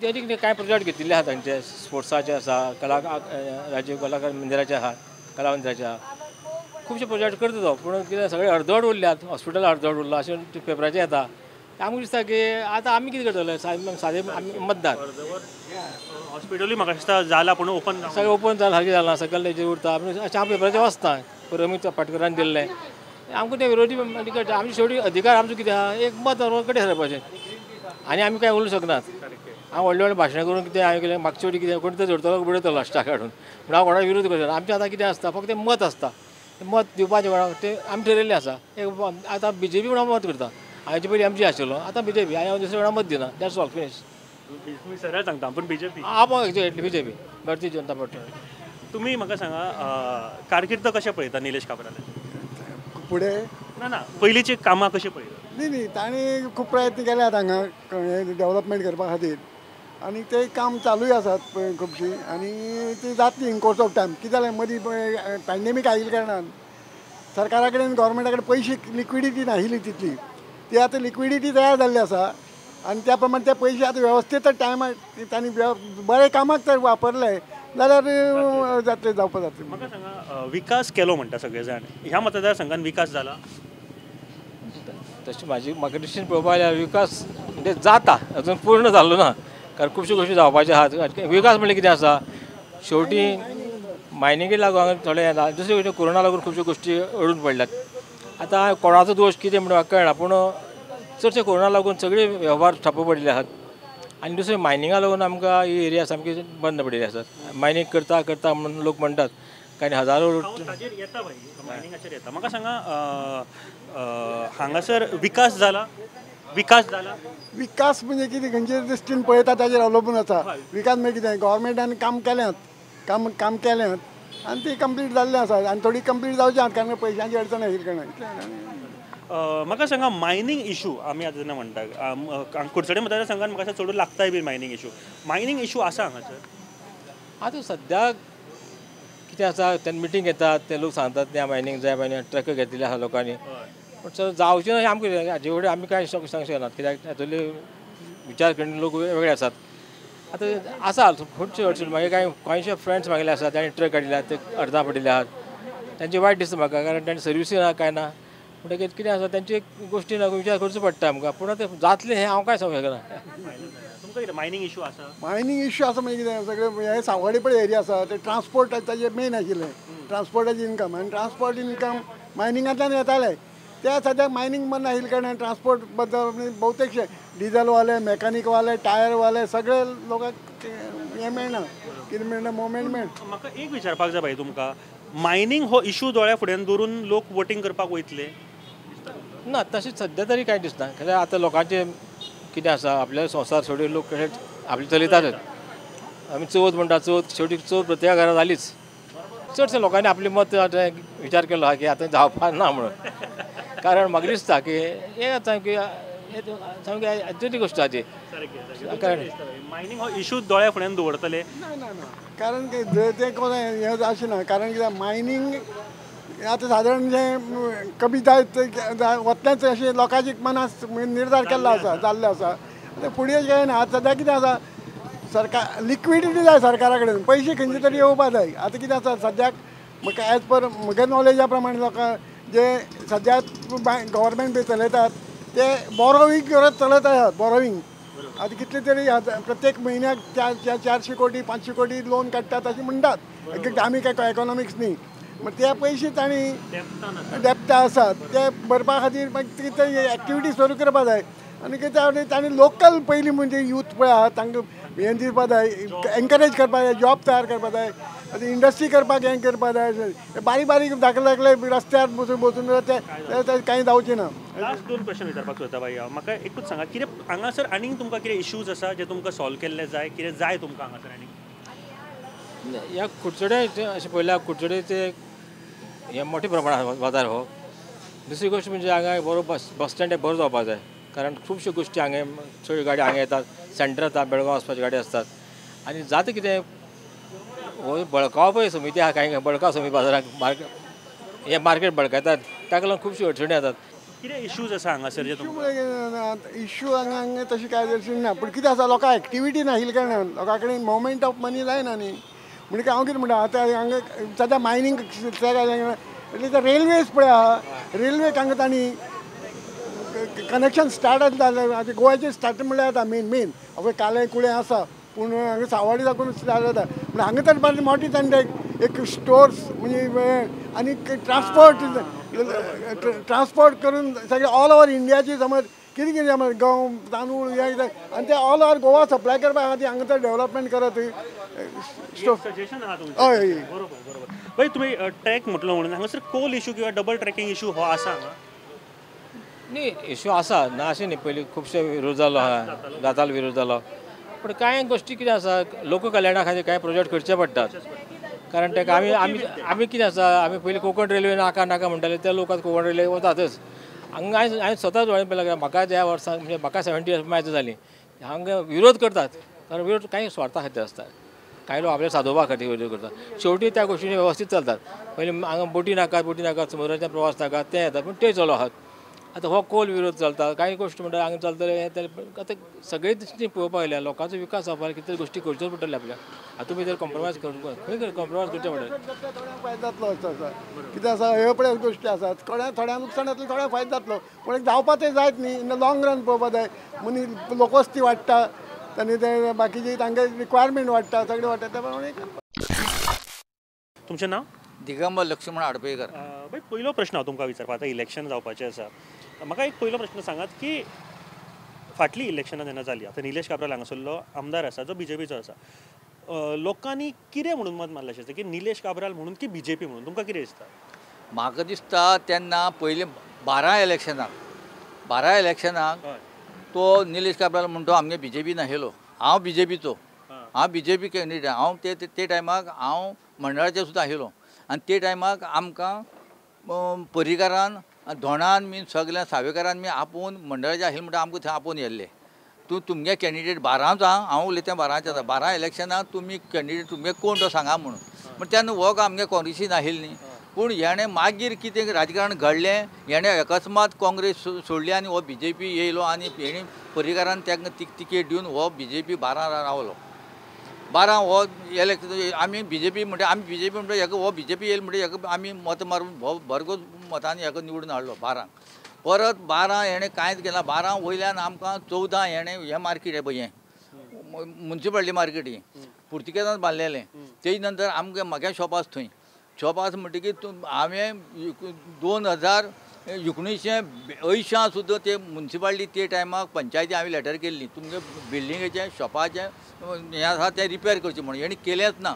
तेजे कितें कांय प्रोजेक्ट घेतिल्ले आहा तांचे, स्पोर्ट्साचे आसा, कला राजीव कलाकार मंदिराचे आहा, कला मंदिराचे आहा, खुबशे प्रोजेक्ट करता तो. पूण कितें सगळे अर्दवट उरल्यात, हॉस्पिटल अर्दवट उरलां अशें पेपराचेर येता. आमकां दिसता की आतां आमी कितें करतले सादे आमी मतदार. हॉस्पिटलूय म्हाका दिसता जाला, पूण ओपन सगळें ओपन जालां सारकें जालां, सकयल तेजेर उरता. अशें हांव पेपराचेर वाचता, रमीत पाटकरान दिल्लें आमकां तें विरोधी आमचे शेवटी अधिकार आमचो कितें आहा, एक मत कडेन सरपाचें आनी आमी कांय उलोवंक शकनात. हांव व्हडलें व्हडलें भाशणां करून कितें हांवें केलें, मागचे फावटी कितें कोण तरी धरतलो बडयतलो लास्टाक काडून, पूण हांव कोणाक विरोध करचो ना. आमचें आतां कितें आसता फक्त मत आसता, मत दिवपाचें कोणाक तें आमी ठरयल्लें आसा. एक आतां बीजेपी म्हणून मत करता, हाचे पयलीं एमजी आशिल्लो, आतां बीजेपी, आनी हांव दुसऱ्या कोणाक मत दिना. That's all, finish. तुमी सरळ सांगता पूण बीजेपी? हांव exactly BJP, Bharatiya Janata party. तुमी म्हाका सांगा कारकिर्द कशें पळयता निलेश काब्रालाची? फुडें ना ना पयलींची कामां कशीं पळयता? न्ही न्ही ताणें खूब प्रयत्न केल्यात हांगा डेवलपमेंट करपा खातीर, आनी ते काम चालूय आसात खुबशीं, आनी ती जातली इन कोर्स ऑफ टायम. कितें जालें मदीं पॅन्डेमीक आयिल्ल्या कारणान सरकारा कडेन गोवोरमेंटा कडेन पयशे लिक्विडिटी नाशिल्ली तितली, ती आतां लिक्विडिटी तयार जाल्ली आसा आनी त्या प्रमाणे ते पयशे आतां वेवस्थीत टायमार तांणी बरे कामाक तर वापरले जाल्यार जातले, जावपा जातले. म्हाका सांगा विकास केलो म्हणटा सगळे जाण, ह्या मतदारसंघान विकास जाला? तशें म्हाजी म्हाका दृश्टीन पळोवपा जाल्यार विकास म्हणजे जाता, अजून पूर्ण जाल्लो ना, कारण खुबश्यो गोश्टी जावपाच्यो आहात. विकास म्हणल्यार कितें आसा, शेवटी मायनिंगे लागून थोडे येता, दुसरी गोश्टी कोरोना लागून खुबश्यो गोश्टी अडून पडल्यात. आतां कोणाचो दोश कितें म्हणून म्हाका कळना, पूण चडशे कोरोना लागून सगळे वेव्हार ठप्प पडिल्ले आहात. आनी दुसरें मायनिंगा लागून आमकां ही एरिया सामकी बंद पडिल्ली आसात. मायनींग करता करता म्हणून लोक म्हणटात, कारण हजारो ताजेर येता भाई, मायनिंगाचेर येता. म्हाका सांगा हांगासर विकास जाला? विकास जाला? विकास म्हणजे कितें खंयचे दृश्टीन पळयता ताजेर अवलंबून आसा. विकास म्हणजे कितें, गोवोरमेंटान काम केल्यात, काम केल्यात आनी ती कंप्लीट जाल्लें आसा, आनी थोडी कंप्लीट जावची आसा, कारण पयशांची अडचण आशिल्ली कारणान. म्हाका सांगा मायनींग इशू आमी आतां जेन्ना म्हणटा कुडचडे मतदारसंघान म्हाका चड लागताय बी मायनींग इशू, मायनींग इशू आसा हांगासर आतां सद्याक? कितें आसा तेन्ना मिटींग घेतात, ते लोक सांगतात त्या मायनींग जाय, मायनींग ट्रक घेतिल्ले आसा लोकांनी, पूण सर जावचें ना आमकां हाजे फुडें आमी कांय सांगूंक शकनात, कित्याक हातूंतले विचार करणी लोक वेगळे आसात. आतां आसा खुबशे अडचण, मागीर कांय कांयशे फ्रेंड्स मागले आसा तांणी ट्रक काडिल्ले आहात, ते अर्दा पडिल्ले आहात, तांचे वायट दिसता म्हाका, कारण तांणी सर्विसूय ना कांय ना, म्हणटकीर कितें आसा तांची गोश्टी लागून विचार करचो पडटा आमकां. पूण आतां जातलें हें हांव कांय सांगूंक शकना. तुमकां कितें मायनींग इशू आसा? मायनींग इशू आसा म्हणजे कितें, सगळें हें सावडे पळय एरिया आसा, ते ट्रान्सपोर्ट ताजें मेन आशिल्लें, ट्रान्सपोर्टाची इनकम आनी ट्रान्सपोर्ट इनकम मायनिंगांतल्यान येताले ते सद्याक मायनींग बंद आशिल्ल्या कारणान ट्रान्सपोर्ट बद्दल बहुतेकशे डिजलवाले मेकॅनिकवाले टायरवाले सगळे लोकांक हें मेळना कितें मेळना मुवमेंट मेळना. म्हाका एक विचारपाक जाय भाई तुमकां, मायनींग हो इशू दोळ्या फुड्यान दवरून लोक वोटींग करपाक वयतले? ना तशें सद्या तरी कांय दिसना, कित्याक आतां लोकांचें कितें आसा आपले संवसार सोडून लोक कशे आपले चलयतातच. आमी चवथ म्हणटा, चवथ शेवटी चवथ प्रत्येका घरा जालीच. चडशे लोकांनी आपलें मत आतां विचार केलो आहा की आतां जावपाक ना म्हणून, कारण म्हाका दिसता की हें सामकी सामकी आश्चर्य गोश्ट आहा ती. कारण मायनींग हो इशू दोळ्या फुड्यान दवरतले? ना ना ना, कारण तें कोण हें अशें ना, कारण कित्याक मायनींग आतां सादारण जें कमी जायत वतलेंच अशें लोकांची मनांत निर्धार केल्लो आसा, जाल्लो आसा. आतां फुडें कांय ना. आतां सद्याक कितें आसा, सरकार लिक्विडिटी जाय सरकारा कडेन, पयशे खंयचे तरी येवपा जाय. आतां कितें आसा सद्याक म्हाका एज पर म्हगे नॉलेजा प्रमाणे लोकां जे सद्याक गव्हर्मेंट बी चलयतात ते बोरोवींग करत चलत आसात. बोरोवींग आतां कितले तरी प्रत्येक म्हयन्याक 400 कोटी 500 कोटी लोन काडटात अशें म्हणटात. आमी काय इकॉनॉमिक्स न्ही, ते पयशे तांणी डेप्टां आसात ते भरपा खातीर मागीर कितें एक्टिविटी सुरू करपा जाय. आनी कितें तांणी लोकल पयलीं म्हणजे यूथ पळय आहा तांकां हें दिवपा जाय, एनकरेज करपा जाय, जॉब तयार करपा जाय, आतां इंडस्ट्री करपाक हें करपा जाय. बारीक बारीक धाकले धाकले रस्त्यार बसून बसून ते कांय जावचें ना. लास्ट 2 क्वेश्चन विचारपाक सोदता भाई हांव. म्हाका एकूच सांगा, कितें हांगासर आनीक तुमकां कितें इश्यूज आसा जे तुमकां सॉल्व केल्ले जाय, कितें जाय तुमकां हांगासर आनीक? ह्या कुडचडे अशें पळयल्यार कुडचडे हे मोठे प्रमाणात बाजार हो. दुसरी गोश्ट म्हणजे हांगा बरो बस स्टँड बरो जावपाक जाय, कारण खुबश्यो गोश्टी हांगा चड गाडी हांगा येतात, सेंटर येता, बेळगांव वचपाची गाडी आसतात. आनी जाता कितें हो बळकाव पळय समिती आहा, कांय बळकाव समिती बाजाराक हे मार्केट बळकायतात, ताका लागून खुबश्यो अडचणी येतात. कितें इश्यूज आसा हांगासर जे तुमकां? इश्यू हांगा हांगा तशें कांय ना, पूण कितें आसा लोकांक एक्टिविटी नाशिल्ल्या कारणान लोकां कडेन मुवमेंट ऑफ मनी जायना न्ही. म्हणजे हांव कितें म्हणटा, आतां हांगा सद्या मायनींग एटलीस्ट रेल्वेज पळय आहा, रेल्वेक हांगा तांणी कनेक्शन स्टार्ट जालें. आतां गोव्याचें स्टार्ट म्हणल्यार जाता मेन मेन आवय कालें कुळें आसा, पूण हांगा सावडी साकून स्टार्ट जाता. पूण हांगा तर मोठी तांणी एक स्टोर्स म्हणजे आनी ट्रान्सपोर्ट ट्रान्सपोर्ट करून सगळे ऑल ओवर इंडियाची समज कितें कितें समज गंव तांदूळ हें कितें आनी ते ऑल ओवर गोवा सप्लाय करपा खातीर हांगा तर डेवलपमेंट करत. सजेशन आहा तुमचें? हय, बरोबर बरोबर. भाई तुमी ट्रॅक म्हटलो म्हणून हांगासर कोल इशू किंवा डबल ट्रॅकिंग इशू हो आसा हांगा? न्ही, इशू आसा ना अशें न्ही, पयलीं खुबशे विरोध जालो आहा, जातालो विरोध जालो, पूण कांय गोश्टी कितें आसा लोककल्याणा खातीर कांय प्रोजेक्ट करचे पडटात. कारण ताका आमी आमी आमी कितें आसा, आमी पयलीं कोंकण रेल्वे नाका नाका म्हणटाले, ते लोक आतां कोंकण रेल्वे वतातच. हांगा हांवें स्वता दोळ्यांनी पळयलां, म्हाका ज्या वर्सां म्हणजे म्हाका 70 इयर्स मायज जालीं, हांगा विरोध करतात, कारण विरोध कांय स्वार्था खातीर आसता, कांय लोक आपल्या सादोवपा खातीर विरोध करतात. शेवटी त्या गोश्टीनी वेवस्थीत चलतात. पयलीं हांगा बोटी नाका बोटी नाका, समुद्राचे प्रवास नाका तें येता, पूण ते चलो आहात. आतां हो कोल विरोध चलता, कांय गोश्ट म्हणटा हांगा चलतले हें आतां सगळे दृश्टीन पळोवपाक गेल्यार लोकांचो विकास जावपाक कितले गोश्टी करच्योच पडटले आपल्याक. आतां तुमी जर कॉम्प्रोमायज करूंक खंय कॉम्प्रोमायज करचें पडटलें. थोड्यांक फायदो जातलो असो आसा, कितें आसा ह्यो पळय गोश्टी आसात, थोड्यांक लुकसाण जातलें, थोड्यांक फायदो जातलो, पूण जावपा तें जायत न्ही. इन the long run पळोवपा जाय, मनीस लोकवस्ती वाडटा आनी ते बाकीची तांकां रिक्वायरमेंट वाडटा, सगळें वाडटा, त्या प्रमाणे. तुमचें नांव? दिगंबर लक्ष्मण आडपेकर. भाई पयलो प्रश्न हांव तुमकां विचारपा, आतां इलेक्शन जावपाचें आसा, म्हाका एक पयलो प्रश्न सांगात की फाटलीं इलेक्शनां जेन्ना जालीं, आतां निलेश काब्राल हांगासरलो आमदार आसा जो बीजेपीचो आसा, लोकांनी कितें म्हणून मत मारलें अशें की निलेश काब्राल म्हणून की बीजेपी म्हणून, तुमकां कितें दिसता? म्हाका दिसता तेन्ना पयलीं 12 इलेक्शनाक तो निलेश काब्राल म्हणटो आमगे बीजेपी नाशिल्लो, हांव बीजेपीचो, हांव बीजेपी कॅन्डिडेट, हांव ते टायमाक हांव मंडळाचेर सुद्दां आशिल्लो. आनी ते टायमाक आमकां पर्रीकारान धोणान बीन सगल्या सावेकारान बी आपोवन मंडळाचे आशिल्ले म्हणटा आमकां थंय आपोवन येयल्ले, तूं तुमगे कॅन्डिडेट 12च आहा, हांव उलयता 12च आसा, 12 इलेक्शनाक तुमी कॅन्डिडेट तुमगे कोण तो सांगा म्हणून. पूण तेन्ना हो आमगे काँग्रेसी नाशिल्ली न्ही, पूण हेणें मागीर कितें राजकारण घडलें, हेणें अकस्मात काँग्रेस सोडली आनी हो बीजेपी येयलो आनी हेणें पर्रीकारान तांकां तिकेट दिवन हो बीजेपी 12 रावलो. 12 हो इलेक्शन आमी बीजेपी म्हणटा, आमी बीजेपी म्हणटा हेका हो बीजेपी येयलो म्हणटा हेका आमी मत मारून भरगोच मतांनी हेका निवडून हाडलो 12. परत 12 हेणें कांयच केलां, 12 वयल्यान आमकां 14 हेणें हें मार्केट हें पळय हें मुन्सिपालिटी मार्केट ही पुर्तुगेजान बांदलेलें, तेज नंतर आमकां म्हागे शॉप आसा थंय शॉप आसा म्हणटकीर तूं हांवें 2019 सुद्दां ते मुन्सिपालिटी ते टायमाक पंचायती हांवें लेटर केल्ली तुमगे बिल्डिंगेचें शॉपाचें हें आसा तें रिपेर करचें म्हणून हेणी केलेंच ना.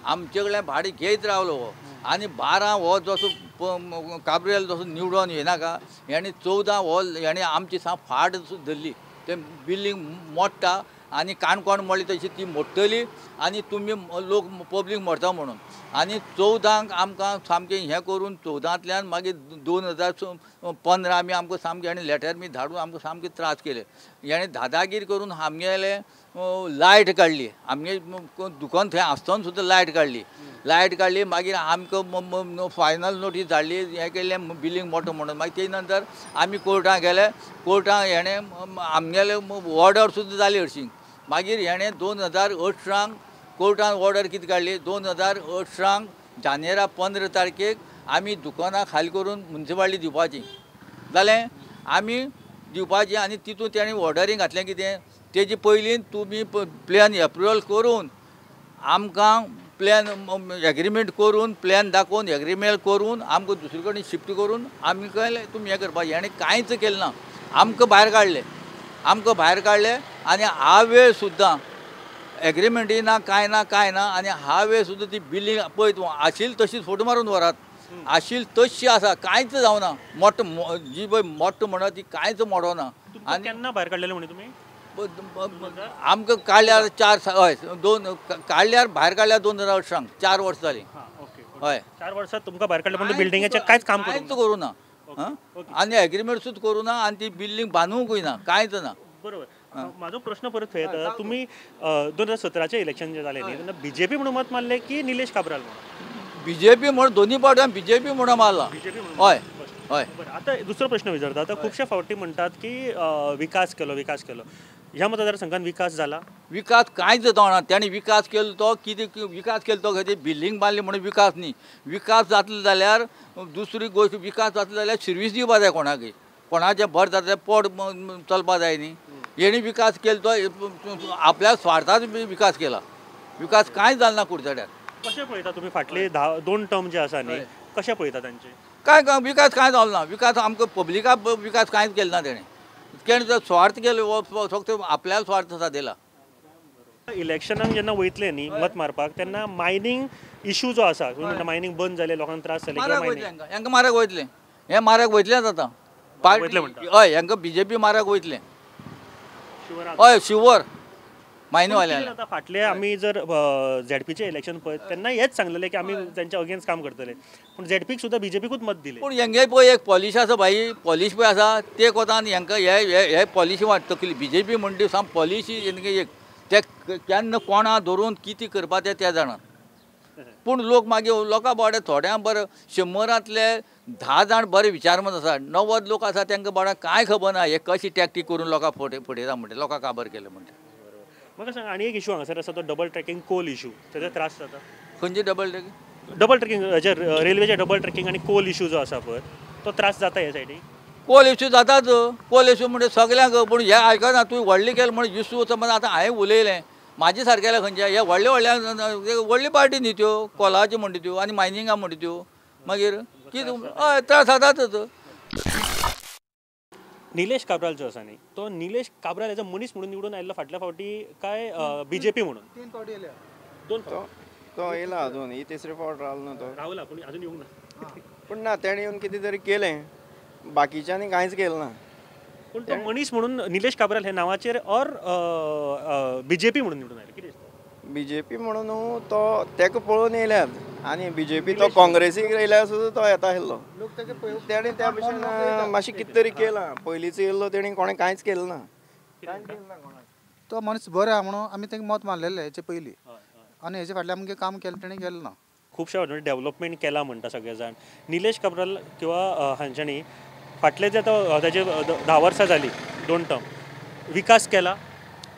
आमचे कडल्यान भाडें घेयत रावलो हो आनी 12 हो जसो काब्रेल जसो निवडोन येनाका हेणी 14 हो हेणी आमची सा फाट धरली तें बिल्डींग मोडटा आनी काणकोण मोडली तशी ती मोडटली आनी तुमी लोक पब्लीक मरता म्हणून. आनी 14 आमकां सामकें हें करून 14तल्यान मागीर 2015 आमी आमकां सामकें हेणी लेटर बी धाडून आमकां सामके त्रास केले. हेणी दादागीर करून आमगेले लायट काडली, आमगे दुकान थंय आसतना सुद्दां लायट काडली, लायट काडली मागीर आमकां फायनल नोटीस धाडली हें केल्लें बिलींग मोठो म्हणून. मागीर ते नंतर आमी कोर्टाक गेले, कोर्टाक हेणें आमगेले ऑर्डर सुद्दां जाली हरशीं. मागीर हेणें 2018 कोर्टान ऑर्डर कितें काडली, 2018 जानेरा 15 तारखेक आमी दुकानां खाली करून मुन्सिपालिटी दिवपाची जालें आमी दिवपाची. आनी तितून तेणी ऑर्डरींग घातलें कितें तेजी पयलीं तुमी प्लॅन एप्रुवल करून आमकां प्लॅन एग्रीमेंट करून प्लॅन दाखोवन एग्रीमेंट करून आमकां दुसरे कडेन शिफ्ट करून आमकां तुमी हें करपाचें. हेणें कांयच केलें ना, आमकां भायर काडले, आमकां भायर काडले आनी हा वेळ सुद्दां एग्रीमेंटय ना कांय ना कांय ना. आनी हा वेळ सुद्दां ती बिल्डींग पळय तूं आशिल्ली तशीच फोटो मारून व्हरात, आशिल्ली तशी आसा, कांयच जावना. मोठो जी पळय मोठो म्हणा ती कांयच मोडना. आनी केन्ना भायर काडलेले म्हणे तुमी? आमकां काडल्यार 4 हय 2 काडल्यार भायर काडल्यार 2018 4 वर्सां जालीं. हय 4 वर्सां तुमकां भायर काडलें पण बिल्डिंगेचें कांयच काम कांयच करूं ना आनी एग्रीमेंट सुद्दां करूं ना आनी ती बिल्डींग बांदूंकूय ना, कांयच ना. बरोबर. म्हाजो प्रश्न परत थंय येता, तुमी 2017 इलेक्शन जे जालें न्ही तेन्ना बीजेपी म्हणून मत मारलें की निलेश काब्राल म्हणून? बीजेपी म्हणून दोन्ही पावटी बीजेपी म्हणून मारला. हय हय. बरं, आतां दुसरो प्रश्न विचारता. आतां खुबशे फावटी म्हणटात की विकास केलो विकास केलो, ह्या मतदारसंघात विकास जाला? विकास कांयच जावना. ताणें विकास केलो तो कितें विकास केलो तो खातीर बिल्डींग बांदली म्हणून विकास न्ही. विकास जातलो जाल्यार दुसरी गोश्ट, विकास जातलो जाल्यार सर्वीस दिवपा जाय कोणाकय, कोणाचें भर जातलें पोट चलपा जाय न्ही. हेणी विकास केलो तो आपल्या स्वार्थात विकास केला, विकास कांयच जालो ना कुडचड्यार. कशें पळयता तुमी फाटले 2 टर्म जे आसा न्ही, कशें पळयता तांचे? कांय विकास कांय जालो ना. विकास आमकां पब्लिकाक विकास कांयच केलो ना तेणें, तेणें जो स्वार्थ केलो फक्त आपल्या स्वार्थ सादयला. इलेक्शनाक जेन्ना वयतले न्ही मत मारपाक तेन्ना मायनींग इशू जो आसा, तुमी म्हणटा मायनींग बंद जालें, लोकांक त्रास जाले, मारक वयतले हांकां, मारक वयतले, हे मारक वयतलेच आतां पार्टी. हय, हांकां बीजेपी मारक वयतले. हय, शुवर मायनीवाल्यान. आतां फाटले आमी जर झेडपीचें इलेक्शन पळयत तेन्ना हेच सांगलेलें की आमी तांच्या अगेन्स्ट काम करतले, पूण झेडपीक सुद्दां बीजेपीकूच मत दिलें. पूण हेंगे पळय एक पॉलिशी आसा भाई, पॉलिशी पळय आसा ते कोता आनी हेंकां हे हे पॉलिशी वाडटली बीजेपी म्हणटी साम पॉलिशी हेंगे एक ते केन्ना कोणा धरून कितें करपा ते ते जाणात. पूण लोक मागीर लोकां बोडे थोड्यां बरें 100 10 जाण बरे विचारमत आसा, 90 लोक आसा तांकां बोडा कांय खबर ना हे कशी टॅक्टीक करून लोकां फटयता म्हणटा, लोकांक काबर केलें म्हणटा. म्हाका सांग आनी एक इशू हांगासर आसा तो डबल ट्रॅकिंग कोल इशू, तेजो त्रास जाता? खंयचे डबल ट्रॅकिंग? डबल ट्रॅकिंग रेल्वेचे डबल ट्रॅकिंग आनी कोल इशू जो आसा पळय तो त्रास जाता ह्या सायडीक? कोल इशू जाताच, कोल इशू म्हणजे सगळ्यांक. पूण हे आयकना तुवें व्हडलें केलें म्हणून इशू समज आतां हांवें उलयलें म्हाजे सारकेल्या खंयच्या ह्या व्हडल्या व्हडल्या व्हडली पार्टी न्ही त्यो कोलाच्यो म्हणटा त्यो आनी मायनिंगा म्हणटा त्यो, मागीर कितें हय त्रास जाताच. निलेश काब्राल जो आसा न्ही तो निलेश काब्राल एज अ मनीस म्हणून निवडून आयिल्लो फाटल्या फावटी काय बीजेपी म्हणून? 3 फावटी येयल्या. 2 फावटी तो येयला अजून, ही तिसरे फावट रावलो ना तो, रावला पूण अजून येवंक ना. पूण ना तेणें येवन कितें तरी केलें, बाकीच्यांनी कांयच केलें ना. पूण तो मनीस म्हणून निलेश काब्राल हे नांवाचेर ऑर बीजेपी म्हणून निवडून आयले कितें दिसता? बीजेपी म्हणून न्हू तो तेका पळोवन येयल्यात आनी बीजेपी तो काँग्रेसीक येयल्यार सुद्दां तो येता आशिल्लो. तेणें त्या भशेन मातशें कितें तरी केलां, पयलींच येयल्लो तेणें कोणें कांयच केलें ना. तो मनीस बरो आहा म्हणून आमी तांकां मत मारलेलें हेचे पयलीं आनी हेचे फाटल्यान आमगें काम केलें तेणें केलें ना. खुबशे डेवलपमेंट केलां म्हणटा सगळे जाण. निलेश काब्राल किंवा हांच्यांनी फाटले जे आतां ताजे 10 वर्सां जालीं 2 टर्म विकास केला?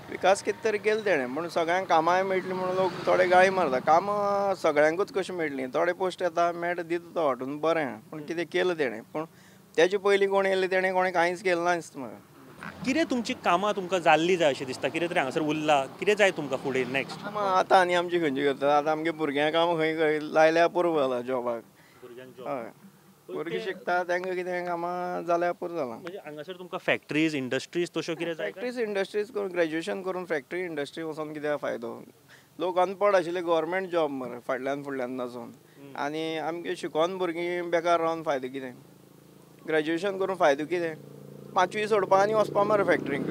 विकास कितें तरी केलो तेणें, पूण सगळ्यांक कामांय मेळटलीं म्हणून लोक थोडे गाळी मारता. कामां सगळ्यांकूच कशीं मेळटलीं, थोडे पोस्ट येता मेळटा दिता तो वांटून बरें, पूण कितें केलें तेणें. पूण तेजे पयलीं कोण येयले तेणें कोणें कांयच केलें ना दिसता म्हाका. कितें तुमची कामां तुमकां जाल्ली जाय अशें दिसता, कितें तरी हांगासर उरला, कितें जाय तुमकां फुडें नेक्स्ट? आतां आनी आमची खंयची करता, आतां आमगे भुरग्यांक काम खंय लायल्यार पुरो जाला जॉबाक. हय, भुरगीं शिकता तांकां कितें कामां जाल्यार पुरो जालां. म्हणजे हांगासर तुमकां फॅक्टरीज इंडस्ट्रीज तश्यो कितें जाय? फॅक्टरीज इंडस्ट्रीज करून ग्रॅज्युएशन करून फॅक्टरी इंडस्ट्री वचोन कितें फायदो? लोक अनपड आशिल्ले गव्हर्मेंट जॉब मरे फाटल्यान फुडल्यान नाचोन, आनी आमगे शिकोन भुरगीं बेकार रावन फायदो कितें? ग्रॅज्युएशन करून फायदो कितें? पांचवी सोडपा आनी वचपा मरे फॅक्टरींक.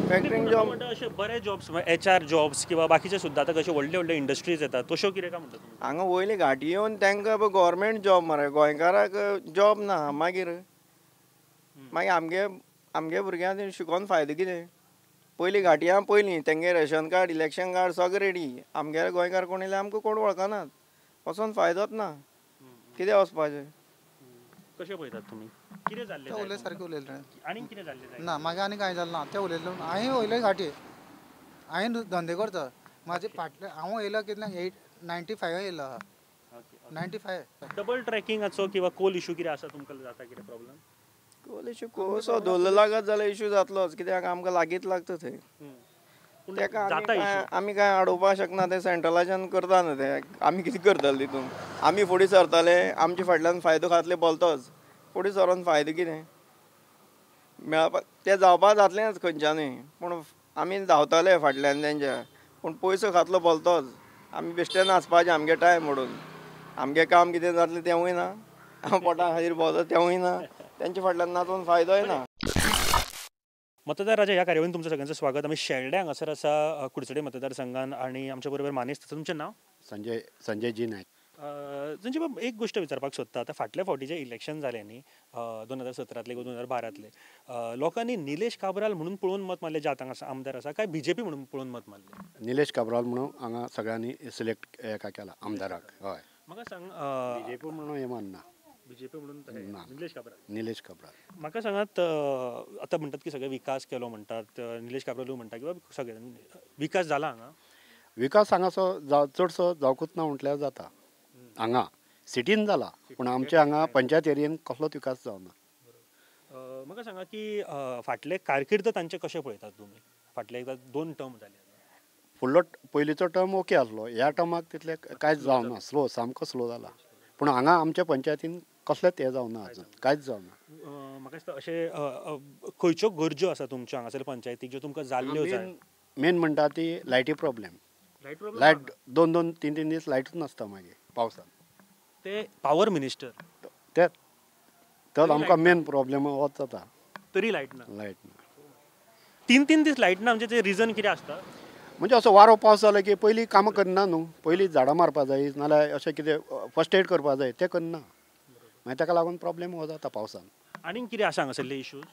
फॅक्टरींक जॉब म्हणटा अशे बरे जॉब्स, एच आर जॉब्स किंवा बाकीचे सुद्दां आतां कशे व्हडले व्हडले इंडस्ट्रीज येतात तश्यो कितें काय म्हणटा तुमी? हांगा वयली घाटी येवन तांकां गव्हर्मेंट जॉब मरे, गोंयकाराक जॉब ना. मागीर मागीर आमगे आमगे भुरग्यांक शिकोन फायदो कितें? पयलीं घाटयां पयलीं तेंगे रेशन कार्ड इलेक्शन कार्ड सगळें रेडी, आमगेले गोंयकार कोण येयल्यार आमकां कोण वळखनात, वचोन फायदोच ना. कितें वचपाचें? कशें पळयतात तुमी, कितें जाल्लें? उलय सारकें उलयलें. आनी कितें जाल्लें? ना मागीर आनी कांय जालें ना. तें उलयलें हांवें वयले घाटी, हांवें धंदे करता म्हाजे फाटले. हांव येयलो कितल्या 95 येयलो आहा, 95. डबल ट्रॅकिंगाचो किंवा कोल इशू कितें आसा तुमकां जाता कितें प्रॉब्लम? कोल इशू कसो धोल्लो लागत जाल्यार इशू जातलोच, कित्याक आमकां लागींच लागता थंय. तेका आमी कांय आडोवपाक शकना, तें सेंट्रलाच्यान करता न्हू तें. आमी कितें करतले तितून? आमी फुडें सरतले, आमचे फाटल्यान फायदो खातले बोलतोच, फुडें सरोन फायदो कितें मेळपाक? तें जावपाक जातलेंच खंयच्यानूय, पूण आमी धांवतले फाटल्यान तेंच्या, पूण पयसो खातलो बोलतोच. आमी बेश्टे नाचपाचें आमगे टायम म्हणून, आमगें काम कितें जातलें तेंवूय ना, पोटा खातीर भोंवता तेंवूय ना, तेंच्या फाटल्यान नाचून फायदोय ना. मतदार राजा ह्या कार्यावळीन तुमचं सगळ्यांचं स्वागत. आमी शेल्डें हांगासर आसा कुडचडे मतदारसंघान आनी आमच्या बरोबर मानेस्त. तुमचें नांव? संजय, संजय जी नायक. संजय बाब, एक गोश्ट विचारपाक सोदता. आतां फाटल्या फावटी जें इलेक्शन जालें न्ही 2017तलें किंवा 2012तलें, लोकांनी निलेश काब्राल म्हणून पळोवन मत मारलें जे आतां हांगा आमदार आसा, काय बीजेपी म्हणून पळोवन मत मारलें? निलेश काब्राल म्हणून हांगा सगळ्यांनी सिलेक्ट हेका केला आमदाराक. हय, म्हाका सांग, बीजेपी म्हणून हें मानना, बीजेपी म्हणून निलेश काब्राल. निलेश काब्राल. म्हाका सांगात, आतां म्हणटात की सगळे विकास केलो म्हणटात, निलेश काब्रालूय म्हणटा किंवा सगळे विकास जाला हांगा? विकास हांगासो चडसो जावकूच ना म्हटल्यार जाता. हांगा सिटीन जाला, पूण आमच्या हांगा पंचायत एरियेन कसलोच विकास जावना. म्हाका सांगा की फाटले कारकिर्द तांचे कशें पळयतात तुमी? फाटले एकदां 2 टर्म जाले, फुडलो पयलींचो टर्म ओके आसलो, ह्या टर्माक तितले कांयच जावना, स्लो, सामको स्लो जाला. पूण हांगा आमच्या पंचायतीन कसलेंच हें जावना, अजून कांयच जावना. म्हाका दिसता अशें खंयच्यो गरज्यो आसा तुमच्यो हांगासर पंचायतीक ज्यो तुमकां जाल्ल्यो जाय? मेन म्हणटा ती लायटी प्रॉब्लेम. लायट 2-2, 3-3 दीस लायटूच नासता मागीर पावसांत. ते पावर मिनिस्टर ते तर आमकां मेन प्रॉब्लेम होच जाता. तरी लायट ना? लायट ना, 3-3 दीस लायट ना. म्हणजे ते रिजन कितें आसता? म्हणजे असो वारो पावस जालो की पयलीं कामां करना न्हू, पयलीं झाडां मारपा जाय, नाल्यार अशें कितें फर्स्ट एड करपा जाय, तें करना, मागीर ताका लागून प्रॉब्लेम हो जाता पावसान. आनी कितें आसा हांगासरले इश्यूज?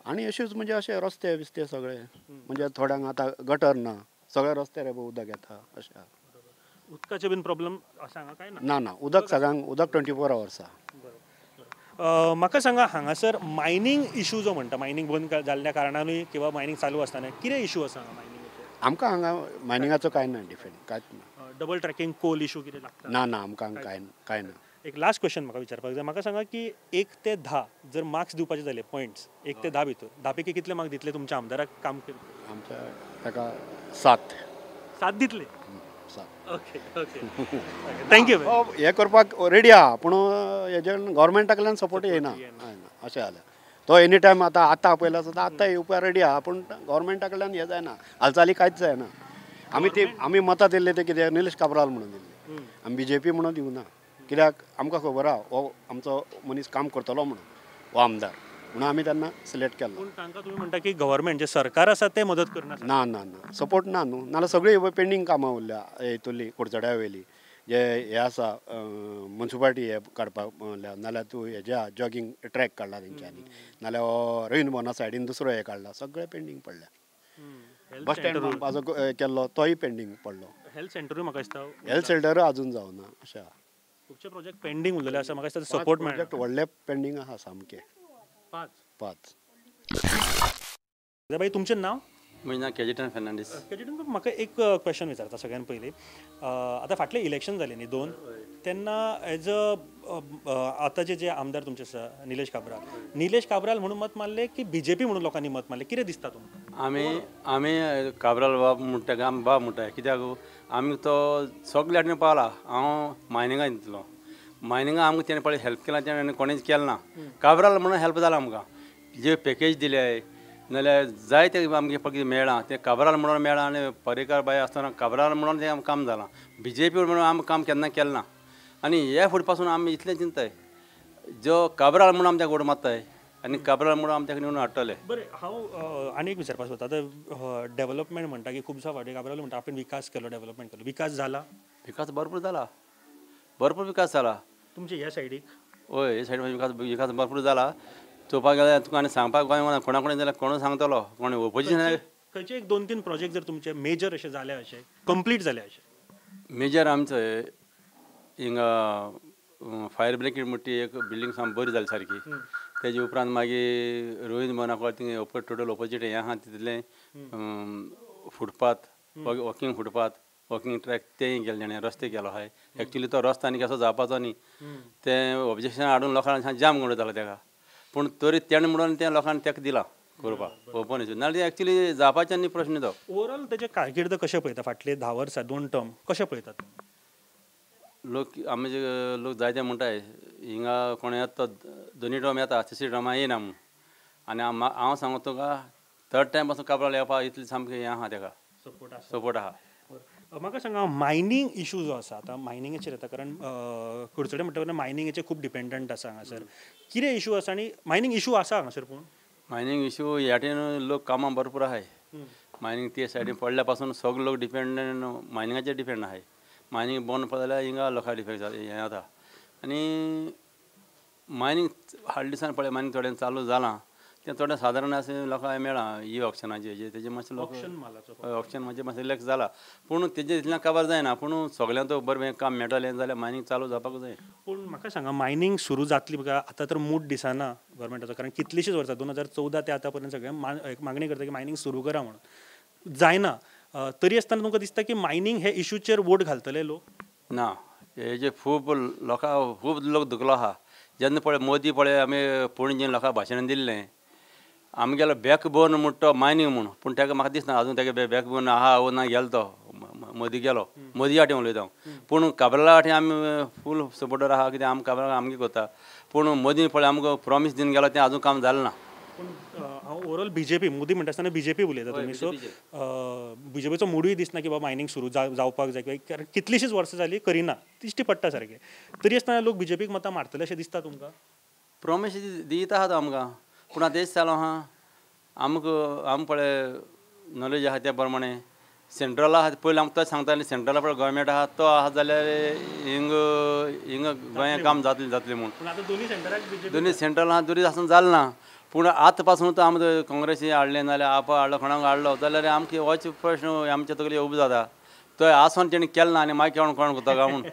आनी इश्यूज म्हणजे अशे रस्ते बिस्ते सगळे, म्हणजे थोड्यांक आतां गटर ना, सगळे रस्त्यार उदक येता अशें. उदकाचे बीन प्रॉब्लम आसा हांगा काय ना? ना ना, उदक सगळ्यांक, उदक 24 आवर्स आसा. म्हाका सांगा, हांगासर मायनींग इशू जो म्हणटा, मायनींग बंद जाल्ल्या कारणानूय किंवा मायनींग चालू आसतना कितें इशू आसा हांगा मायनिंगाचो? आमकां हांगा मायनिंगाचो कांय ना डिफेंड, कांयच ना. डबल ट्रॅकिंग कोल इशू कितें लागता? ना ना, आमकां कांय कांय ना. एक लास्ट क्वेश्चन म्हाका विचारपाक जाय. म्हाका सांगा की 1 ते 10 जर मार्क्स दिवपाचे जाले, पॉयंट्स 1 ते 10 भितर, 10 पैकी कितले मार्क्स दितले तुमच्या आमदाराक काम करपी? आमच्या ताका 7. 7 दितले? 7. Okay okay, thank you. हें करपाक रेडी आहा, पूण हेजे गव्हर्मेंटा कडल्यान सपोर्ट येयना अशें जालें. तो एनी टायम आतां आतां आपयला सुद्दां आतां येवपाक रेडी आहा, पूण गव्हर्मेंटा कडल्यान हें जायना, हालचाली कांयच जायना. आमी ती आमी मतां दिल्ली ते कितें निलेश काब्राल म्हणून दिल्ली, आमी बीजेपी म्हणून दिवना, कित्याक आमकां खबर आहा हो आमचो मनीस काम करतलो म्हणून, हो आमदार म्हणून आमी तेन्ना सिलेक्ट केल्लो. पूण तांकां तुमी म्हणटा की गव्हर्मेंट जे सरकार आसा तें मदत करना? ना ना ना, सपोर्ट ना न्हू, नाल्यार सगळीं पेंडींग कामां उरल्या हितूंतली कुडचड्या वयली जे हे आसा मुन्सिपालिटी हे काडपाक म्हणल्यार, नाल्यार तूं हेज्या जॉगींग ट्रॅक काडला तेंच्यांनी, नाल्यार हो रवींद्र भवना सायडीन दुसरो हे काडला, सगळें पेंडींग पडल्या. बस स्टँड बांदपाचो केल्लो तोय पेंडींग पडलो. हेल्थ सेंटरूय म्हाका दिसता, हेल्थ सेंटरूय आजून जावना. अशें खुबशे प्रोजेक्ट पेंडींग उरलेले आसा, म्हाका दिसता सपोर्ट प्रोजेक्ट व्हडले पेंडींग आसा सामके. 5. बाई, तुमचें नांव? म्हजें नांव केजिटन फर्नांडीस. केजिटन, म्हाका एक क्वेश्चन विचारता सगळ्यान पयलीं. आतां फाटलें इलेक्शन जालें न्ही 2, तेन्ना एज अ आतांचे जे आमदार तुमचे आसा निलेश काब्राल, निलेश काब्राल म्हणून मत मारले की बीजेपी म्हणून लोकांनी मत मारले, कितें दिसता तुमकां? आमी आमी काब्राल बाब म्हणटा, आमी बाब म्हणटा, कित्याक आमी तो सगळे हाडून पावला. हांव मायनिंगान दितलो, मायनिंगा आमकां तेणें पळय हेल्प केला, तेणें कोणेंच केलें ना. काब्राल म्हणून हेल्प जाला आमकां, जे पॅकेज दिले नाल्यार जाय तें आमगें पळय कितें मेळ्ळां तें काब्राल म्हणून मेळ्ळां. आनी पर्रीकार बाय आसतना काब्राल म्हणून तें आमकां काम जालां, बी जे पी म्हणून आमकां काम केन्ना केलें ना. आनी हे फुडें पासून आमी इतलें चिंताय, जो काब्राल म्हणून आमच्या गोड मारताय आनी काब्राल म्हणून आमच्या निवडून हाडटले. बरें, हांव आनी एक विचारपाक सोदता. आतां डेवलपमेंट म्हणटा की खुबशा फावटी काब्राल म्हणटा आपण विकास केलो, डेवलपमेंट केलो, विकास जाला? विकास भरपूर जाला, भरपूर विकास जाला तुमच्या ह्या सायडीक. हय, हे सायडीक विकास विकास भरपूर जाला. चोवपाक गेल्यार तुका आनी सांगपाक गोंय कोणा कोणी जाल्यार कोणूय सांगतलो, कोण ओपोजिशन. खंयचे एक 2-3 प्रोजेक्ट जर तुमचे मेजर अशे जाले, अशे कंप्लीट जाले, अशे मेजर आमचे हिंगा फायर ब्रिगेड म्हणटी एक बिल्डींग सामकी बरी जाली सारकी. तेजे उपरांत मागीर रोहिंद बोनाकोळ थिंगा टोटल ओपोजीट हें आहा तितलें footpath, walking footpath, walking track तेंय केलें तेणें, रस्ते केलो आहाय. एक्चुली तो रस्तो आनी कसो जावपाचो न्ही, तें ऑब्जेक्शन हाडून लोकांक जाम गोंदळ जालो तेका, पूण तरी तेणें म्हणून तें लोकांक तेका दिलां करपाक ओपन इशू, नाल्यार एक्चुली जावपाचें न्ही प्रश्न तो. ओवरऑल तेजें कारकीर्द कशें पळयता फाटले 10 वर्सां 2 टर्म कशें पळयतात? लोक आमचे लोक जायते म्हणटाय हिंगा कोण येता तो दोनी टर्म येता, तिसरी टर्मा येयना म्हूण. आनी हांव सांगता तुका थर्ड टायम पासून काब्राल येवपा इतलें सामकें हें आहा तेका, सपोर्ट आहा. म्हाका सांगा, मायनींग इशू जो आसा आतां मायनिंगाचेर येता, कारण कुडचडें म्हणटा मायनिंगाचेर खूब डिपेंडंट आसा हांगासर, कितें इशू आसा आनी मायनींग इशू आसा हांगासर? पूण मायनींग इशू ह्या टेन लोक कामां भरपूर आहाय. मायनींग ते सायडीन पडल्या पासून सगळे लोक डिपेंडंट मायनिंगाचेर डिपेंड आहाय. मायनींग बंद पडलें जाल्यार हिंगा लोकांक डिफेक्ट जाता हें जाता. आनी मायनींग हाडले दिसान पळय मायनींग थोडें चालू जालां, तें थोडें सादारण अशें लोकांक मेळ्ळां ई ऑक्शनाचें हेजें तेजें मातशें लोक ऑक्शन मातशें मातशें रिलॅक्स जाला, पूण तेजें इतलें काबार जायना. पूण सगळ्यांक तो बरें काम मेळटलें जाल्यार मायनींग चालू जावपाक जाय. पूण म्हाका सांगा, मायनींग सुरू जातली बघा आतां तर मूड दिसना गव्हर्मेंटाचो, कारण कितलींशींच वर्सां 2014 ते आतां पर्यंत सगळें मागणी करता की मायनींग सुरू करा म्हणून, जायना. तरी आसतना तुमकां दिसता की मायनींग हे इशूचेर वोट घालतले लोक? ना, हेजे खूब लोकां खूब लोक दुखलो आहा. जेन्ना पळय मोदी पळय आमी पणजे लोकांक भाशण दिल्लें आमगेलो बॅकबोन म्हणटा तो मायनींग म्हूण, पूण तेका म्हाका दिसना आजून तेका बॅकबोन आहा वो ना. गेलो तो मोदी गेलो, मोदी फाटीं उलयता हांव, पूण काब्राला फाटीं आमी फूल सपोर्टर आहा, कित्याक आमी काब्राल आमगे करता. पूण मोदी पळय आमकां प्रोमीस दिवन गेलो तें आजून काम जालें ना. पूण हांव ओवरऑल बीजेपी, मोदी म्हणटा आसतना बीजेपी उलयता तुमी, सो बीजेपीचो मुडूय दिसना की बाबा मायनींग सुरू जावपाक जाय, कारण कितलींशींच वर्सां जालीं करिना, दिश्टी पडटा सारकें. तरी आसतना लोक बीजेपीक मतां मारतले अशें दिसता तुमकां? प्रोमीस दिता आहा तो आमकां, पूण आतां तेच चालू आहा. आमकां आम पळय नॉलेज आहा त्या प्रमाणे सेंट्रल आहा, पयलीं आमकां तो सांगताले सेंट्रला पळय गव्हर्मेंट आहा तो आहा जाल्यार हिंग हिंग गोंयांत काम जातलें जातलें म्हूण. दोनी सेंट्रल आहा दोनी आसून जालें ना. पूण आतां पासून तो आमकां काँग्रेसी हाडलें नाल्यार आप हाडलो कोणाक हाडलो जाल्यार आमकां होच प्रश्न आमच्या तकले उबो जाता, तो आसून तेणें केलें ना आनी मागीर कोण कोण करता काय म्हूण.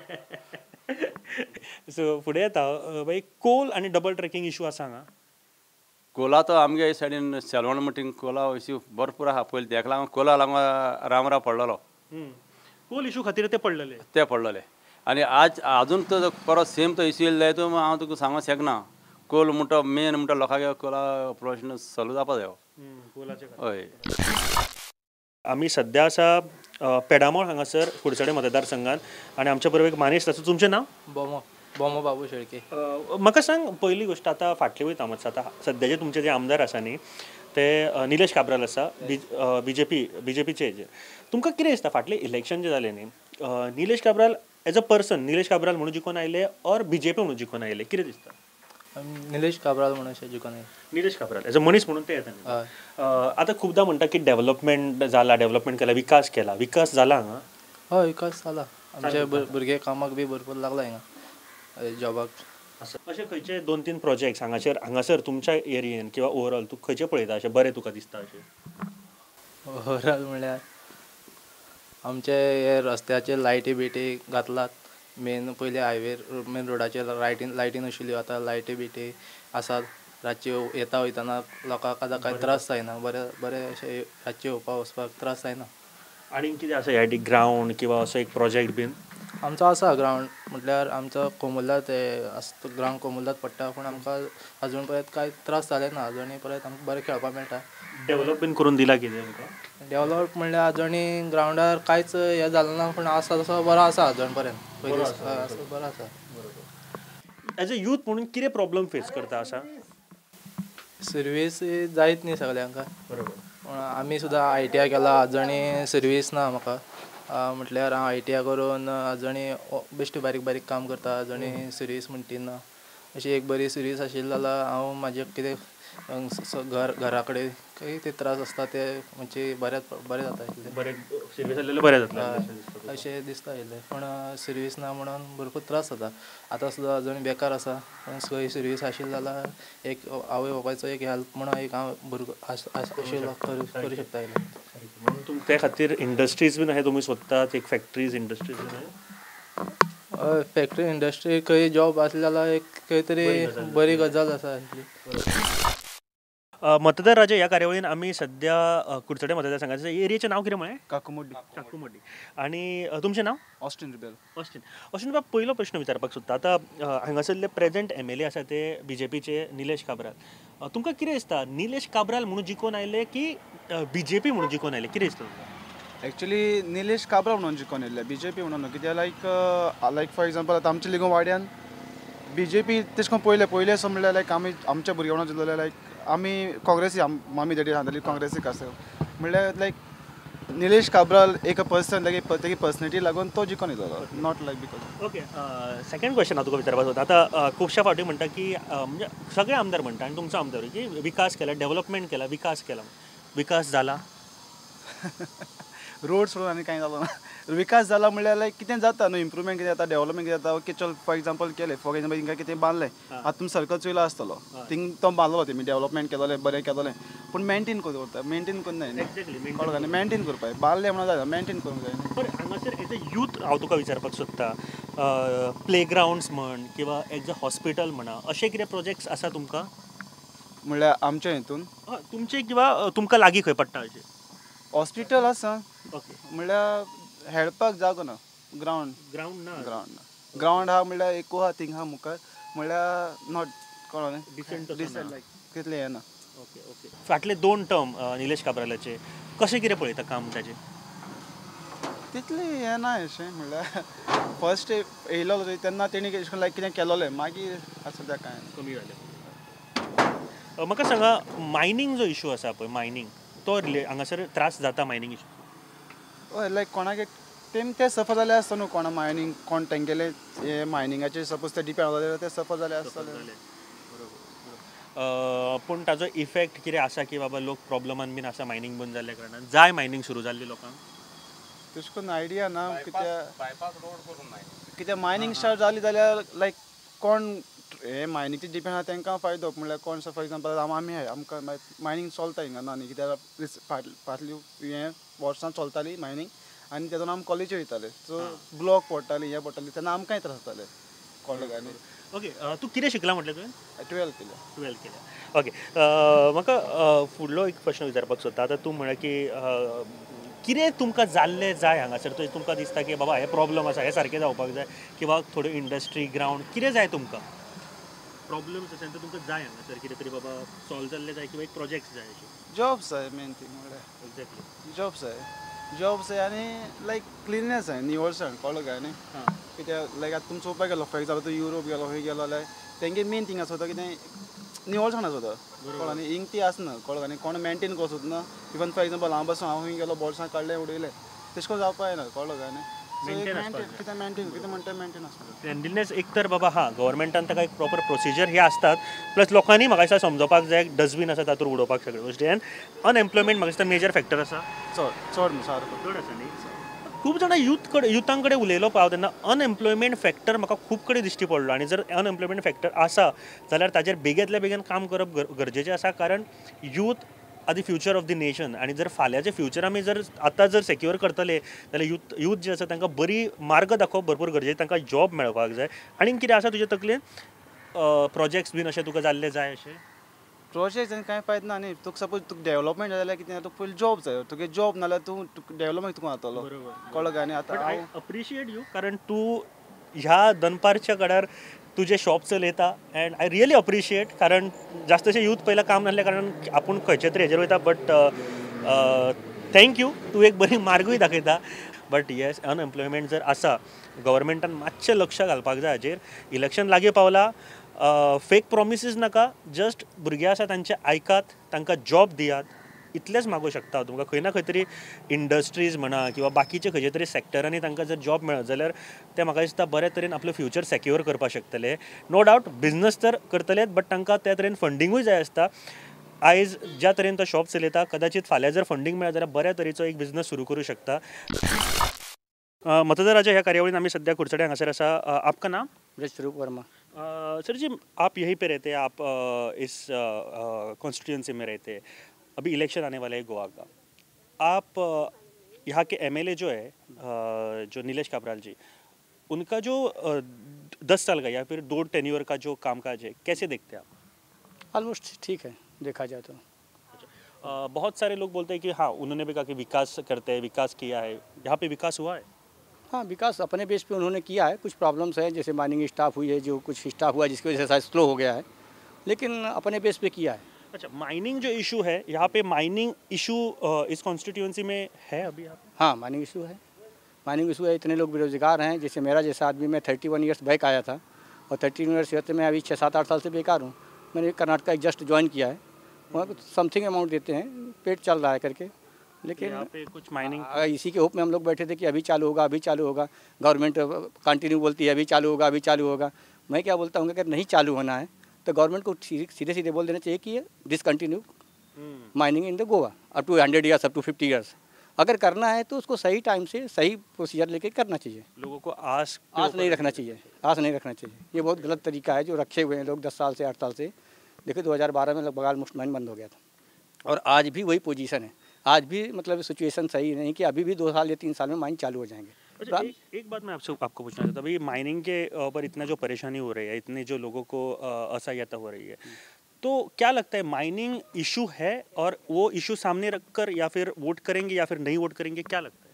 सो फुडें येता बाई, कोल आनी डबल ट्रेकिंग इशू आसा हांगा. कोला तो आमगे हे सायडीन सेलवण म्हणटा कोला इशू भरपूर आहा. पयलीं तेका लागून कोला लागून रामराव पडलेलो, कोल इशू खातीर ते पडलेले, ते पडलेले. आनी आज आजून तो परत सेम तो इशू येयलो जायत तो हांव तुका सांगूंक शकना. कोल म्हणटा मेन म्हणटा लोकांक कोला प्रश्न सोल्व जावपा जायो. हय, आमी सद्या आसा पेडामोळ हांगासर कुडचडें मतदारसंघात आनी आमच्या बरोबर एक मानेस्त आसा. तुमचें नांव? बोमो, बोमो बाबू शेळके. म्हाका सांग, पयली गोश्ट आतां फाटली वयता मातसो, आतां सद्याचे तुमचे जे आमदार आसा न्ही ते निलेश काब्राल आसा, बीजेपी बीजेपीचे हेजेर. तुमकां कितें दिसता फाटलें इलेक्शन जें जालें न्ही, Nilesh Cabral as a person, Nilesh Cabral म्हणून जिखून आयले ऑर बीजेपी म्हणून जिखून आयले, कितें दिसता? निलेश काब्राल म्हणून अशें जिखून आयले. निलेश काब्राल एज अ मनीस म्हणून ते येता. आतां खुबदां म्हणटा की डेवलपमेंट जाला, डेवलपमेंट केला, विकास केला, विकास जाला हांगा? हय, विकास जाला. आमचे भुरगे कामाक बी भरपूर लागला हिंगा जॉबाक. अशे खंयचे 2-3 प्रोजेक्ट्स हांगासर हांगासर तुमच्या एरियेन किंवा ओवरऑल तूं खंयचे पळयता अशें बरें तुका दिसता अशें? ओवरऑल म्हणल्यार आमचे हे रस्त्याचे लायटी बिटी घातलात. मेन पयलीं हायवे मेन रोडाचेर लायटी नाशिल्ल्यो, आतां लायटी बिटी आसात. रातचे येता वयतना लोकांक आतां कांय त्रास जायना, बरें बरें अशें रातचे येवपाक वचपाक त्रास जायना. आनी कितें आसा ह्या ग्रावंड किंवा असो एक प्रोजेक्ट बीन? आमचो आसा ग्रावंड म्हटल्यार आमचो कोमुल्लाद आसता ग्रावंड कोमुल्लाद पडटा पूण आमकां अजून पर्यंत कांय त्रास जाले ना अजूनय पर्यंत आमकां बरें खेळपाक मेळटा. डेवलप बीन करून दिला कितें तुमकां? डेवलप म्हणल्यार अजूनय ग्रावंडार कांयच हें जालें ना पूण आसा तसो बरो आसा अजून पर्यंत पयलीं बरो आसा. एज अ यूथ म्हणून कितें प्रॉब्लम फेस करता आसा? सर्वीस जायत न्ही सगल्यांक. बरोबर. पूण आमी सुद्दां ITI केला अजूनय सर्वीस ना म्हाका. म्हटल्यार हांव ITI करून अजूनय बेश्टे बारीक बारीक काम करता अजूनय सर्वीस म्हणटी ना. अशी एक बरी सर्वीस आशिल्ली जाल्यार हांव म्हाजें कितें घरा कडेन कितें त्रास आसता ते म्हणजे बरें बरें जाता आशिल्लें. बरें सर्वीस आसलें बरें जातलें अशें दिसता आशिल्लें पूण सर्वीस ना म्हणून भरपूर त्रास जाता. आतां सुद्दां अजून बेकार आसा पूण खंय सर्वीस आशिल्ली जाल्यार एक आवय बापायचो एक हेल्प म्हणून एक हांव भुरगो आशिल्लो करूं शकता आशिल्लें. म्हणून त्या खातीर इंडस्ट्रीज बीन अशें तुमी सोदतात एक फॅक्ट्रीज इंडस्ट्रीज बीन? हय फॅक्ट्री इंडस्ट्री खंय जॉब आसली जाल्यार एक खंय तरी बरी गजाल आसा आशिल्ली. मतदार राजा ह्या कार्यावळीन आमी सद्या कुडचडे मतदारसंघाचे एरियेचें नांव कितें म्हळें? काकुमोड्डी. काकुमोड्डी. आनी तुमचें नांव? Austin Rebelo. Austin. Austin बाब पयलो प्रश्न विचारपाक सोदता. आतां हांगासरले प्रेजेंट MLA आसा ते BJPचे निलेश काब्राल. तुमकां कितें दिसता निलेश काब्राल म्हणून जिखून आयले की BJP म्हणून जिखून आयले कितें दिसता तुमकां? एक्चुली निलेश काब्राल म्हणून जिखून येयल्ले BJP म्हणून न्हू. कित्याक लायक लायक फॉर एग्जाम्पल आतां आमच्या लिगो वाड्यान BJP तशें करून पयलें पयलें असो म्हणल्यार लायक आमी आमच्या भुरगेपणान चिंतलें लायक आमी काँग्रेसी मामी डॅडी सांगताली काँग्रेसीक आसा म्हणल्यार लायक निलेश काब्राल एक पर्सन लायक तेगे पर्सनॅलिटी लागून तो जिखून येयलो not like because. Okay second question हांव तुका विचारपाक सोदता. आतां खुबश्या फावटी म्हणटा की म्हणजे सगळे आमदार म्हणटा आनी तुमचो आमदार की विकास केला डेवलपमेंट केला विकास केला विकास जाला? रोड सोडून आनी कांय जालो ना. विकास जाला म्हणल्यार लायक कितें जाता न्हू इम्प्रुवमेंट कितें जाता डेवलपमेंट कितें जाता ओके चल फॉर एग्जाम्पल केलें फॉर एग्जाम्पल हिंगा कितें बांदलें आतां तुमी सर्कल चोयला आसतलो थिंग तो बांदलो तेमी डेवलपमेंट केलोलें बरें केलोलें पूण मेनटेन करूं दवरता मेनटेन करूंक जाय न्ही कळ्ळें न्ही मेनटेन करपाक बांदलें म्हणून जायना मेनटेन करूंक जाय न्ही. बरें हांगासर एज अ यूथ हांव तुका विचारपाक सोदता प्ले ग्रावंड्स म्हण किंवा एज अ हॉस्पिटल म्हणा अशें कितें प्रोजेक्ट्स आसा तुमकां? म्हणल्यार आमच्या हितून तुमचें किंवा तुमकां लागीं खंय पडटा अशें? हॉस्पिटल आसा ओके म्हणल्यार हेडपाक जागो ना ग्रावंड ग्रावंड ना ग्रावंड ना ग्रावंड आहा म्हणल्यार एकू आहा थिंग आहा मुखार म्हणल्यार not कळ्ळो न्ही डिसंट डिसंट लायक तितलें हें ना. ओके ओके फाटले 2 टर्म निलेश काब्रालाचे कशें कितें पळयता काम ताजें? तितलें हें ना अशें म्हणल्यार फर्स्ट येयलो तेन्ना तेणी एशें लायक कितें केलोलें मागीर आतां सद्याक कांय ना कमी जालें. म्हाका सांगा मायनींग जो इशू आसा पळय मायनींग तो हांगासर त्रास जाता मायनींग इशू? हय लायक कोणाक तेम ते सफर जाले आसता न्हू कोणा मायनींग कोण तेंगेले हे मायनिंगाचेर सपोज ते डिपेंड जाल्यार ते सफर जाले आसतले. पूण ताजो इफेक्ट कितें आसा की बाबा लोक प्रॉब्लमान बीन आसा मायनींग बंद जाल्ल्या कारणान जाय मायनींग सुरू जाल्ली लोकांक? तशें करून आयडिया ना कित्याक बायपास रोड करून मायनींग कित्याक मायनींग स्टार्ट जाली जाल्यार लायक कोण हे मायनिंगचेर डिपेंड आसा तांकां फायदो म्हणल्यार कोण फॉर एग्जाम्पल आमी आमकां मायनींग चलता हिंगा ना न्ही कित्याक फाटली हें वर्सां चलताली मायनींग आनी तेतून आमी कॉलेजी वयताले सो ब्लॉक पडटाली हें पडटाली तेन्ना आमकांय त्रास जाताले कळ्ळें काय न्ही. ओके तूं कितें शिकला म्हटलें तुवें? 12 केल्या. 12 केल्या. ओके म्हाका फुडलो एक प्रश्न विचारपाक सोदता. आतां तूं म्हळ्यार की कितें तुमकां जाल्लें जाय हांगासर तुमकां दिसता की बाबा हे प्रॉब्लम आसा हे सारकें जावपाक जाय किंवा थोड्यो इंडस्ट्री ग्रावंड कितें जाय तुमकां प्रॉब्लम्स आसा ते तुमकां जाय हांगासर कितें तरी बाबा सॉल्व जाल्लें जाय किंवा एक प्रोजेक्ट जाय अशें? जॉब्स जाय मेन थींग म्हणल्यार एक्झॅक्टली जॉब्स जाय जॉब्स जाय आनी लायक क्लिननेस जाय निवळसाण कळ्ळो काय न्ही कित्याक लायक आतां तुमी चोवपाक गेलो फॉर एग्जाम्पल तूं युरोप गेलो खंय गेलो जाल्यार तेंगे मेन थींग आसता कितें निवळसाण आसता कळ्ळो न्ही हिंग ती आसना कळ्ळो न्ही कोण मेनटेन करूं सोदना इवन फॉर एग्जाम्पल हांव बसून हांव खंय गेलो बोल्सां काडलें उडयलें तशें करून जावपाक जायना कळ्ळो काय न्ही. कितें मेनटेन कितें म्हणटा मेनटेन आसता क्लिनलीनेस एक तर बाबा हां गव्हर्मेंटान ताका एक प्रॉपर प्रोसिजर हे आसतात प्लस लोकांनी म्हाका दिसता समजोवपाक जाय डस्टबीन आसा तातूंत उडोवपाक सगळ्यो गोश्टी एंड अनएम्प्लॉयमेंट म्हाका दिसता मेजर फॅक्टर आसा चड चड सारको चड आसा न्ही. खूब जाणां युथां कडेन उलयलो हांव तेन्ना अनएम्प्लॉयमेंट फॅक्टर म्हाका खूब कडेन दिश्टी पडलो आनी जर अनएम्प्लॉयमेंट फॅक्टर आसा जाल्यार ताजेर बेगींतल्या बेगीन काम करप गरजेचें आसा कारण youth are the future of the nation आनी जर फाल्यांचें फ्युचर आमी जर आतां जर सेक्युअर करतले जाल्यार यूथ जे आसा तांकां बरी मार्ग दाखोवप भरपूर गरजेचें तांकां जॉब मेळपाक जाय. आनी कितें आसा तुजे तकलेन प्रोजेक्ट्स बीन अशें तुका जाल्ले जाय अशें? प्रोजेक्ट आनी कांय फायदो ना न्ही. तुका सपोज तुका डेवलपमेंट जाय जाल्यार कितें, तुका पयलीं जॉब जायो. तुगे जॉब नाल्यार तूं डेवलपमेंट तुका जातलो, कळ्ळो काय न्ही. आतां I appreciate you, कारण तूं ह्या दनपारच्या कडार तुजें शॉप चलयता एंड I really appreciate, कारण जास्तशे यूथ पयला काम नासल्या कारणान आपूण खंयचे तरी हेजेर वयता, बट thank you, तूं एक बरी मार्गूय दाखयता. बट येस, अनएम्प्लॉयमेंट जर आसा, गव्हर्मेंटान मातशें लक्ष घालपाक जाय हाजेर. इलेक्शन लागीं पावला, फेक प्रोमिसीस नाका, जस्ट भुरगे आसा तांचे आयकात, तांकां जॉब दियात, इतलेंच मागूं शकता हांव तुमकां. खंय ना खंय तरी इंडस्ट्रीज म्हणा किंवा बाकीचे खंयचे तरी सॅक्टरांनी तांकां जर जॉब मेळत जाल्यार ते म्हाका दिसता बरे तरेन आपलो फ्युचर सेक्युअर करपाक शकतले. नो डावट बिजनस तर करतलेच, बट तांकां त्या तरेन फंडिंगूय जाय आसता. आयज ज्या तरेन तो शॉप चलयता, कदाचित फाल्यां जर फंडींग मेळत जाल्यार बऱ्या तरेचो एक बिजनस सुरू करूं शकता. मतदाराच्या ह्या कार्यावळीन आमी सद्या कुडचडे हांगासर आसा. आपका नाम? ब्रजस्वरूप वर्मा. सर जी, आप यहीं पे रहते हैं, आप इस कॉन्स्टिट्यूंसी में रहते हैं, अभी इलेक्शन आने वाला है गोवा का, आप यहाँ के एमएलए जो है, जो नीलेश काब्राल जी, उनका जो 10 साल का या फिर 2 टेन्योर का जो कामकाज है, कैसे देखते हैं आप? ऑलमोस्ट ठीक है, देखा जाए तो. बहुत सारे लोग बोलते हैं कि हाँ, उन्होंने भी कहा कि विकास करते हैं, विकास किया है, यहाँ पे विकास हुआ है? हाँ, विकास अपने बेस पे उन्होंने किया है. कुछ प्रॉब्लम्स हैं, जैसे माइनिंग स्टाफ हुई है, जो कुछ स्टाफ हुआ है जिसकी वजह से शायद स्लो हो गया है, लेकिन अपने बेस पे किया है. अच्छा, माइनिंग जो इशू है यहाँ पे, माइनिंग इशू इस कॉन्स्टिट्यूएंसी में है अभी यहाँ पे? हाँ, माइनिंग इशू है, माइनिंग इशू है. इतने लोग बेरोजगार हैं, जैसे मेरा जैसा आदमी, मैं 31 ईयर्स बैक आया था और 13 ईयर्स मैं अभी 6-7-8 साल से बेकार हूँ. मैंने कर्नाटका एक जस्ट ज्वाइन किया है, वहाँ कुछ समथिंग अमाउंट देते हैं, पेट चल रहा है करके, लेकिन यहाँ पे कुछ माइनिंग इसी के होप में हम लोग बैठे थे कि अभी चालू होगा, अभी चालू होगा. गवर्नमेंट कंटिन्यू बोलती है अभी चालू होगा, अभी चालू होगा. मैं क्या बोलता हूँ, अगर नहीं चालू होना है तो गवर्नमेंट को सीधे सीधे बोल देना चाहिए कि discontinue mining in the Goa up to 100 years, up to 50 years. अगर करना है तो उसको सही टाइम से सही प्रोसीजर लेके करना चाहिए. लोगों को आस नहीं रखना चाहिए, आस नहीं रखना चाहिए. ये बहुत गलत तरीका है जो रखे हुए हैं लोग 10 साल से 8 साल से. देखिए 2012 में लगभग ऑलमोस्ट माइन बंद हो गया था और आज भी वही पोजीशन है. आज भी मतलब सिचुएशन सही नहीं कि अभी भी 2 साल या 3 साल में माइन चालू हो जाएंगे. अच्छा, एक बात मैं आपसे आपको पूछना चाहता हूँ, अभी माइनिंग के ऊपर इतना जो परेशानी हो रही है, इतने जो लोगों को असहायता हो रही है, तो क्या लगता है माइनिंग इशू है और वो इशू सामने रखकर या फिर वोट करेंगे या फिर नहीं वोट करेंगे, क्या लगता है?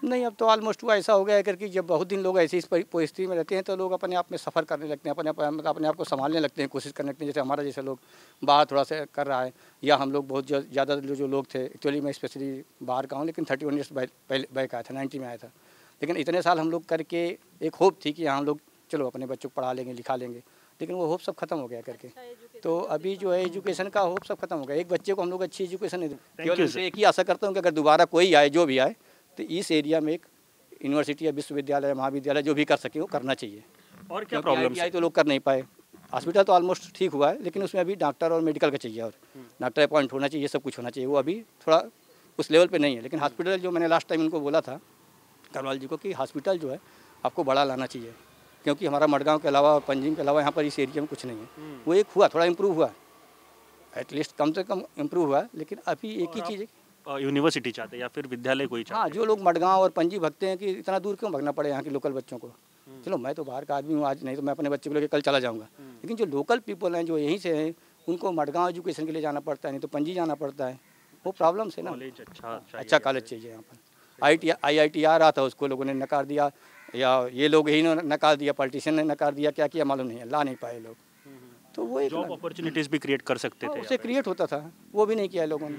नहीं, अब तो ऑलमोस्ट हुआ ऐसा हो गया है करके जब बहुत दिन लोग ऐसी इस परिस्थिति में रहते हैं तो लोग अपने आप में सफ़र करने लगते हैं, अपने आप को संभालने लगते हैं, कोशिश करने लगते हैं. जैसे हमारा जैसे लोग बाहर थोड़ा सा कर रहा है, या हम लोग बहुत ज़्यादा जो लोग थे, एक्चुअली मैं स्पेशली बाहर का हूँ, लेकिन 31 ईयर्स पहले बैक आया था, 90 में आया था. लेकिन इतने साल हम लोग करके एक होप थी कि हम लोग चलो अपने बच्चों को पढ़ा लेंगे, लिखा लेंगे, लेकिन वो होप सब खत्म हो गया करके. तो अभी जो है एजुकेशन का होप सब खत्म हो गया. एक बच्चे को हम लोग अच्छी एजुकेशन नहीं देते. एक ही आशा करता हूँ कि अगर दोबारा कोई आए, जो भी आए, तो इस एरिया में एक यूनिवर्सिटी या विश्वविद्यालय, महाविद्यालय जो भी कर सके वो करना चाहिए. और क्या प्रॉब्लम आई तो लोग कर नहीं पाए. हॉस्पिटल तो ऑलमोस्ट ठीक हुआ है, लेकिन उसमें अभी डॉक्टर और मेडिकल का चाहिए और डॉक्टर अपॉइंट होना चाहिए, सब कुछ होना चाहिए, वो अभी थोड़ा उस लेवल पर नहीं है. लेकिन हॉस्पिटल जो मैंने लास्ट टाइम उनको बोला था करवाल जी को कि हॉस्पिटल जो है आपको बड़ा लाना चाहिए, क्योंकि हमारा मडगांव के अलावा और पंजिम के अलावा यहाँ पर इस एरिया में कुछ नहीं है. वो एक हुआ, थोड़ा इम्प्रूव हुआ, एटलीस्ट कम से कम इम्प्रूव हुआ, लेकिन अभी एक ही चीज़ है, यूनिवर्सिटी चाहते हैं या फिर विद्यालय कोई चाहते? हाँ, जो लोग मडगांव और पणजी भगते हैं कि इतना दूर क्यों भगना पड़े यहाँ के लोकल बच्चों को. चलो मैं तो बाहर का आदमी हूँ आज, नहीं तो मैं अपने बच्चे को लेकर कल चला जाऊँगा, लेकिन जो लोकल पीपल हैं, जो यहीं से हैं, उनको मडगांव एजुकेशन के लिए जाना पड़ता है, नहीं तो पणजी जाना पड़ता है. वो प्रॉब्लम्स है ना. अच्छा कॉलेज चाहिए यहाँ पर. IIT आ रहा था, उसको लोगों ने नकार दिया, या ये लोग ही नकार दिया, पॉलिटिशियन ने नकार दिया, क्या किया मालूम नहीं है, ला नहीं पाए लोग. तो वो एक जॉब अपॉर्चुनिटीज भी क्रिएट कर सकते थे, उससे क्रिएट होता था, वो भी नहीं किया लोगों ने.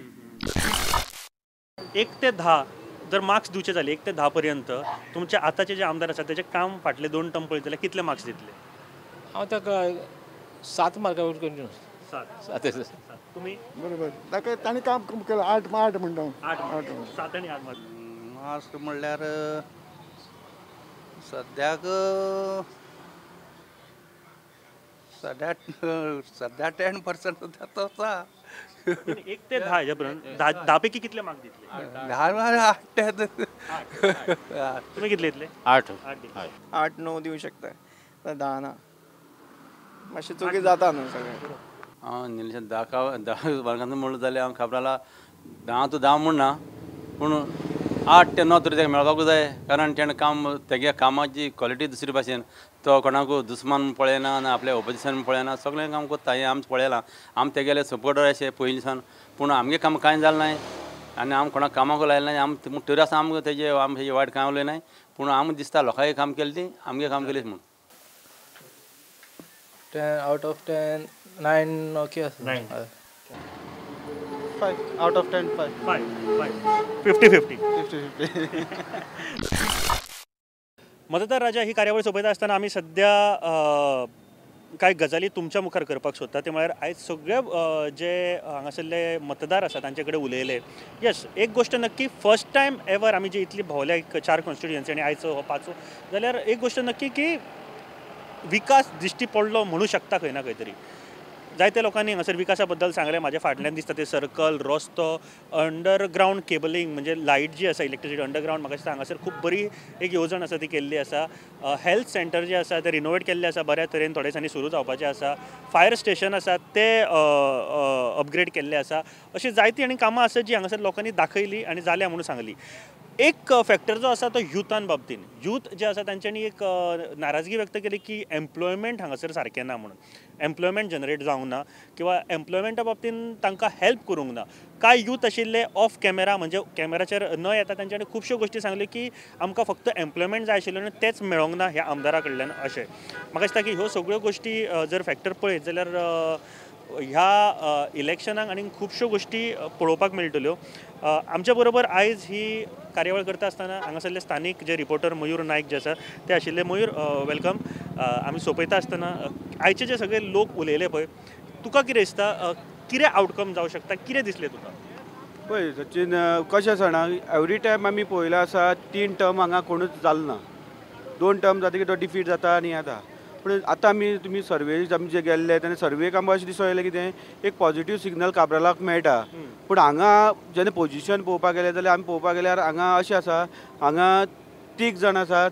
1 ते 10 जर मार्क्स दिवचे जाले, 1 ते 10 पर्यंत तुमचे आताचे जे आमदार आसात त्याचे काम फाटले 2 टर्म पळयत जाल्यार कितले मार्क्स दितले? हांव ताका 7 मार्कां कंटिन्यू. 7. तुमी? बरोबर, ताका तांणी काम केलें. 8 म्हणटा. 8, 7 आनी 8 मार्क्स. मार्क्स म्हणल्यार सद्याक सद्या 10% सुद्दां आसा. 1 ते 10 हेज्या पर्यंत 10 पैकी कितले मार्क दितले? 10 8. तुमी कितले दितले? 8. 8-9 दिवं शकता, 10 ना, मातशें चुकी जाता न्हू सगळें. हांव निलेश 10 वर्गांत म्हणलो जाल्यार हांव काब्राला 10 तो 10 म्हूण ना, पूण 8 ते 9 तरी ताका मेळपाकूच जाय, कारण तेणें काम तेगे कामाची क्वॉलिटी दुसरे भाशेन. तो कोणाक दुस्मान पळयना ना आपल्या ओपोजिशन पळयना, सगळें काम करता. हें आमी पळयलां, आमी तेगेले सपोर्टर अशें पयलीं सावन, पूण आमगे काम कांय जालें ना आनी आमी कोणाक कामाक लायलें ना. आमी तरी आसा आमकां तेजे आमी वायट कांय उलयनाय, पूण आमकां दिसता लोकांक काम केलें ती आमगे काम केलें म्हूण. 10 out of 10 9 okay आसा. 9 5 out of 10 5 5 5 50 50 50 50. मतदार राजा ही कार्यावळ सोंपयता आसतना आमी सद्या कांय गजाली तुमच्या मुखार करपाक सोदता. ते म्हळ्यार आयज सगळे जे हांगासरले मतदार आसा तांचे कडेन उलयले. येस, एक गोश्ट नक्की, फर्स्ट टायम एवर आमी जी इतली भोंवल्या एक 4 कॉन्स्टिट्युएन्सी आनी आयचो हो 5वो, जाल्यार एक गोश्ट नक्की की विकास दिश्टी पडलो म्हणू शकता खंय ना खंय तरी. जायते लोकांनी हांगासर विकासा बद्दल सांगलें. म्हाज्या फाटल्यान दिसता ते सर्कल, रस्तो, अंडरग्रावंड केबलिंग म्हणजे लायट जी आसा इलेक्ट्रिसिटी अंडरग्रावंड, म्हाका दिसता हांगासर खूब बरी एक येवजण आसा ती केल्ली आसा. हेल्थ सेंटर जे आसा ते रिनोवेट केल्ले आसा बऱ्या तरेन, थोड्या दिसांनी सुरू जावपाचें आसा. फायर स्टेशन आसा ते अपग्रेड केल्ले आसा. अशी जायतीं आनी कामां आसा जी हांगासर लोकांनी दाखयली आनी जाल्या म्हणून सांगली. एक फॅक्टर जो आसा तो युथान बाबतीन, यूथ जे आसा तांच्यांनी एक नाराजगी व्यक्त केली की एम्प्लॉयमेंट हांगासर सारकें ना म्हणून, एम्प्लॉयमेंट जनरेट जावंक ना किंवा एम्प्लॉयमेंटा बाबतीन तांकां हेल्प करूंक ना. कांय यूथ आशिल्ले ऑफ कॅमेरा, म्हणजे कॅमेराचेर न येता तांच्यांनी खुबश्यो गोश्टी सांगल्यो की आमकां फक्त एम्प्लॉयमेंट जाय आशिल्लें आनी तेंच मेळोंक ना ह्या आमदारा कडल्यान. अशें म्हाका दिसता की ह्यो सगळ्यो गोश्टी जर फॅक्टर पळयत जाल्यार ह्या इलेक्शनाक आनी खुबश्यो गोश्टी पळोवपाक मेळटल्यो. आमच्या बरोबर आयज ही कार्यावळ करता आसतना हांगासरले स्थानीक जे रिपोर्टर मयूर नायक जे आसा ते आशिल्ले. मयूर, welcome. आमी सोंपयता आसतना आयचे जे सगळे लोक उलयले पळय, तुका कितें दिसता, कितें आवटकम जावं शकता, कितें दिसलें तुका? पळय सचिन, कशें आसा जाणा, एवरी टायम आमी पळयलां आसा 3 टर्म हांगा कोणूच जालो ना, 2 टर्म जातकीर तो डिफीट जाता आनी येता. पूण आतां आमी तुमी सर्वे आमी जे गेल्ले तेन्ना सर्वेक आमकां अशें दिसून येयलें कितें एक पॉजिटीव सिग्नल काब्रालाक मेळटा. पूण हांगा जेन्ना पोजिशन पळोवपाक गेलें जाल्यार आमी पळोवपाक गेल्यार हांगा अशें आसा, हांगा 3 जाण आसात,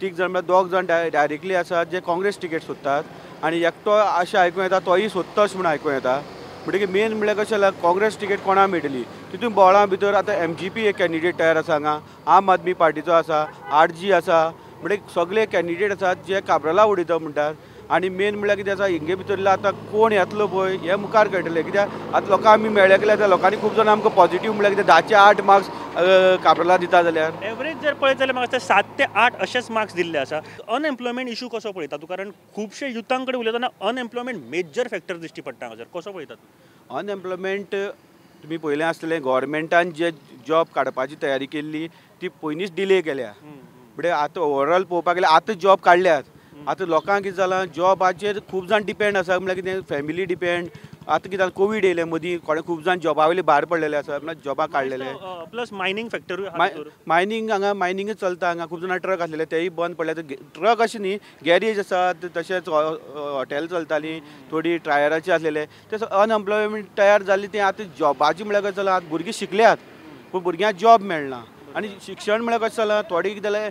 3 जाण म्हळ्यार 2 जाण डायरेक्टली आसात जे काँग्रेस टिकेट सोदतात आनी एकटो अशें आयकूं येता तोय सोदता अशें म्हूण आयकूं येता. म्हणटकीर मेन म्हळ्यार कशें जालां, काँग्रेस टिकेट कोणाक मेळटली तितून बोळां भितर आतां MGP एक कॅन्डिडेट तयार आसा, हांगा आम आदमी पार्टीचो आसा, RG आसा, म्हणजे सगळे कॅन्डिडेट आसात जे काब्राला उडयता म्हणटात. आनी मेन म्हळ्यार कितें आसा, हिंगे भितरलो आतां कोण येतलो पळय हें मुखार कळटलें. कित्याक आतां लोकांक आमी मेळ्ळे गेल्यार आतां लोकांनी खूब जाणां आमकां पॉजिटीव म्हळ्यार कितें 10चे 8 मार्क्स काब्राला दिता जाल्यार एवरेज जर पळयत जाल्यार म्हाका दिसता 7 ते 8 अशेच मार्क्स दिल्ले आसा. अनएम्प्लॉयमेंट इशू कसो पळयता तूं? कारण खुबशे युथां कडेन उलयतना अनएम्प्लॉयमेंट मेजर फॅक्टर दिश्टी पडटा हांगासर, कसो पळयता तूं? अनएम्प्लॉयमेंट तुमी पयलें आसतलें, गव्हर्मेंटान जे जॉब काडपाची तयारी केल्ली ती पयलींच डिले केल्या. म्हणजे आतां ओवरऑल पळोवपाक गेल्यार आतां जॉब काडल्यात. आतां लोकांक कितें जालां, जॉबाचेर खूब जाण डिपेंड आसा, म्हळ्यार कितें फॅमिली डिपेंड. आतां कितें जालां, कोवीड येयलें मदीं, कोणे खूब जाण जॉबा वयले भायर पडलेले आसा, म्हळ्यार जॉबां काडलेले. प्लस मायनींग फॅक्टरी, मायनींग हांगा मायनिंगूच चलता, हांगा खूब जाणां ट्रक आसलेले तेय बंद पडले. ट्रक अशें न्ही, गॅरेज आसात, तशेंच हॉटेल चलतालीं, थोडी ट्रायराचे आसलेले. ते अनएम्प्लॉयमेंट तयार जाल्ली ती आतां जॉबाची म्हळ्यार कशें जालां, आतां भुरगीं शिकल्यात पूण भुरग्यांक जॉब मेळना. आनी शिक्षण म्हळ्यार कशें जालां, थोडे कितें जालें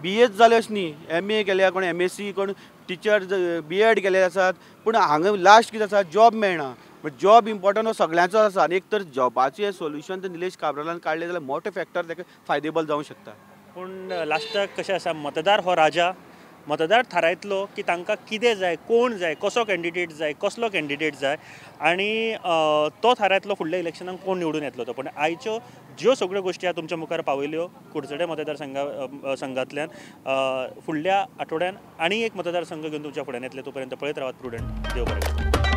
BA जाले अशें न्ही, MA केल्या, कोण MSc, कोण टिचर BEd केले आसात, पूण हांगा लास्ट कितें आसा, जॉब मेळना. जॉब इम्पॉर्टंट हो सगळ्यांचो आसा आनी एक तर जॉबाचें सोल्युशन तर निलेश काब्रालान काडलें जाल्यार मोठो फॅक्टर ताका फायदेबल जावंक शकता. पूण लास्टाक कशें आसा, मतदार हो राजा, मतदार थारायतलो की तांकां कितें जाय, कोण जाय, कसो कॅन्डिडेट जाय, कसलो कॅन्डिडेट जाय आनी तो थारायतलो फुडल्या इलेक्शनाक कोण निवडून येतलो तो. पण आयच्यो ज्यो सगळ्यो गोश्टी आहा तुमच्या मुखार पावयल्यो कुडचडे मतदार संघांतल्यान, फुडल्या आठवड्यान आनी एक मतदारसंघ घेवन तुमच्या फुड्यान येतले. तो पर्यंत पळयत रावात प्रुडंट. देव बरें करूं.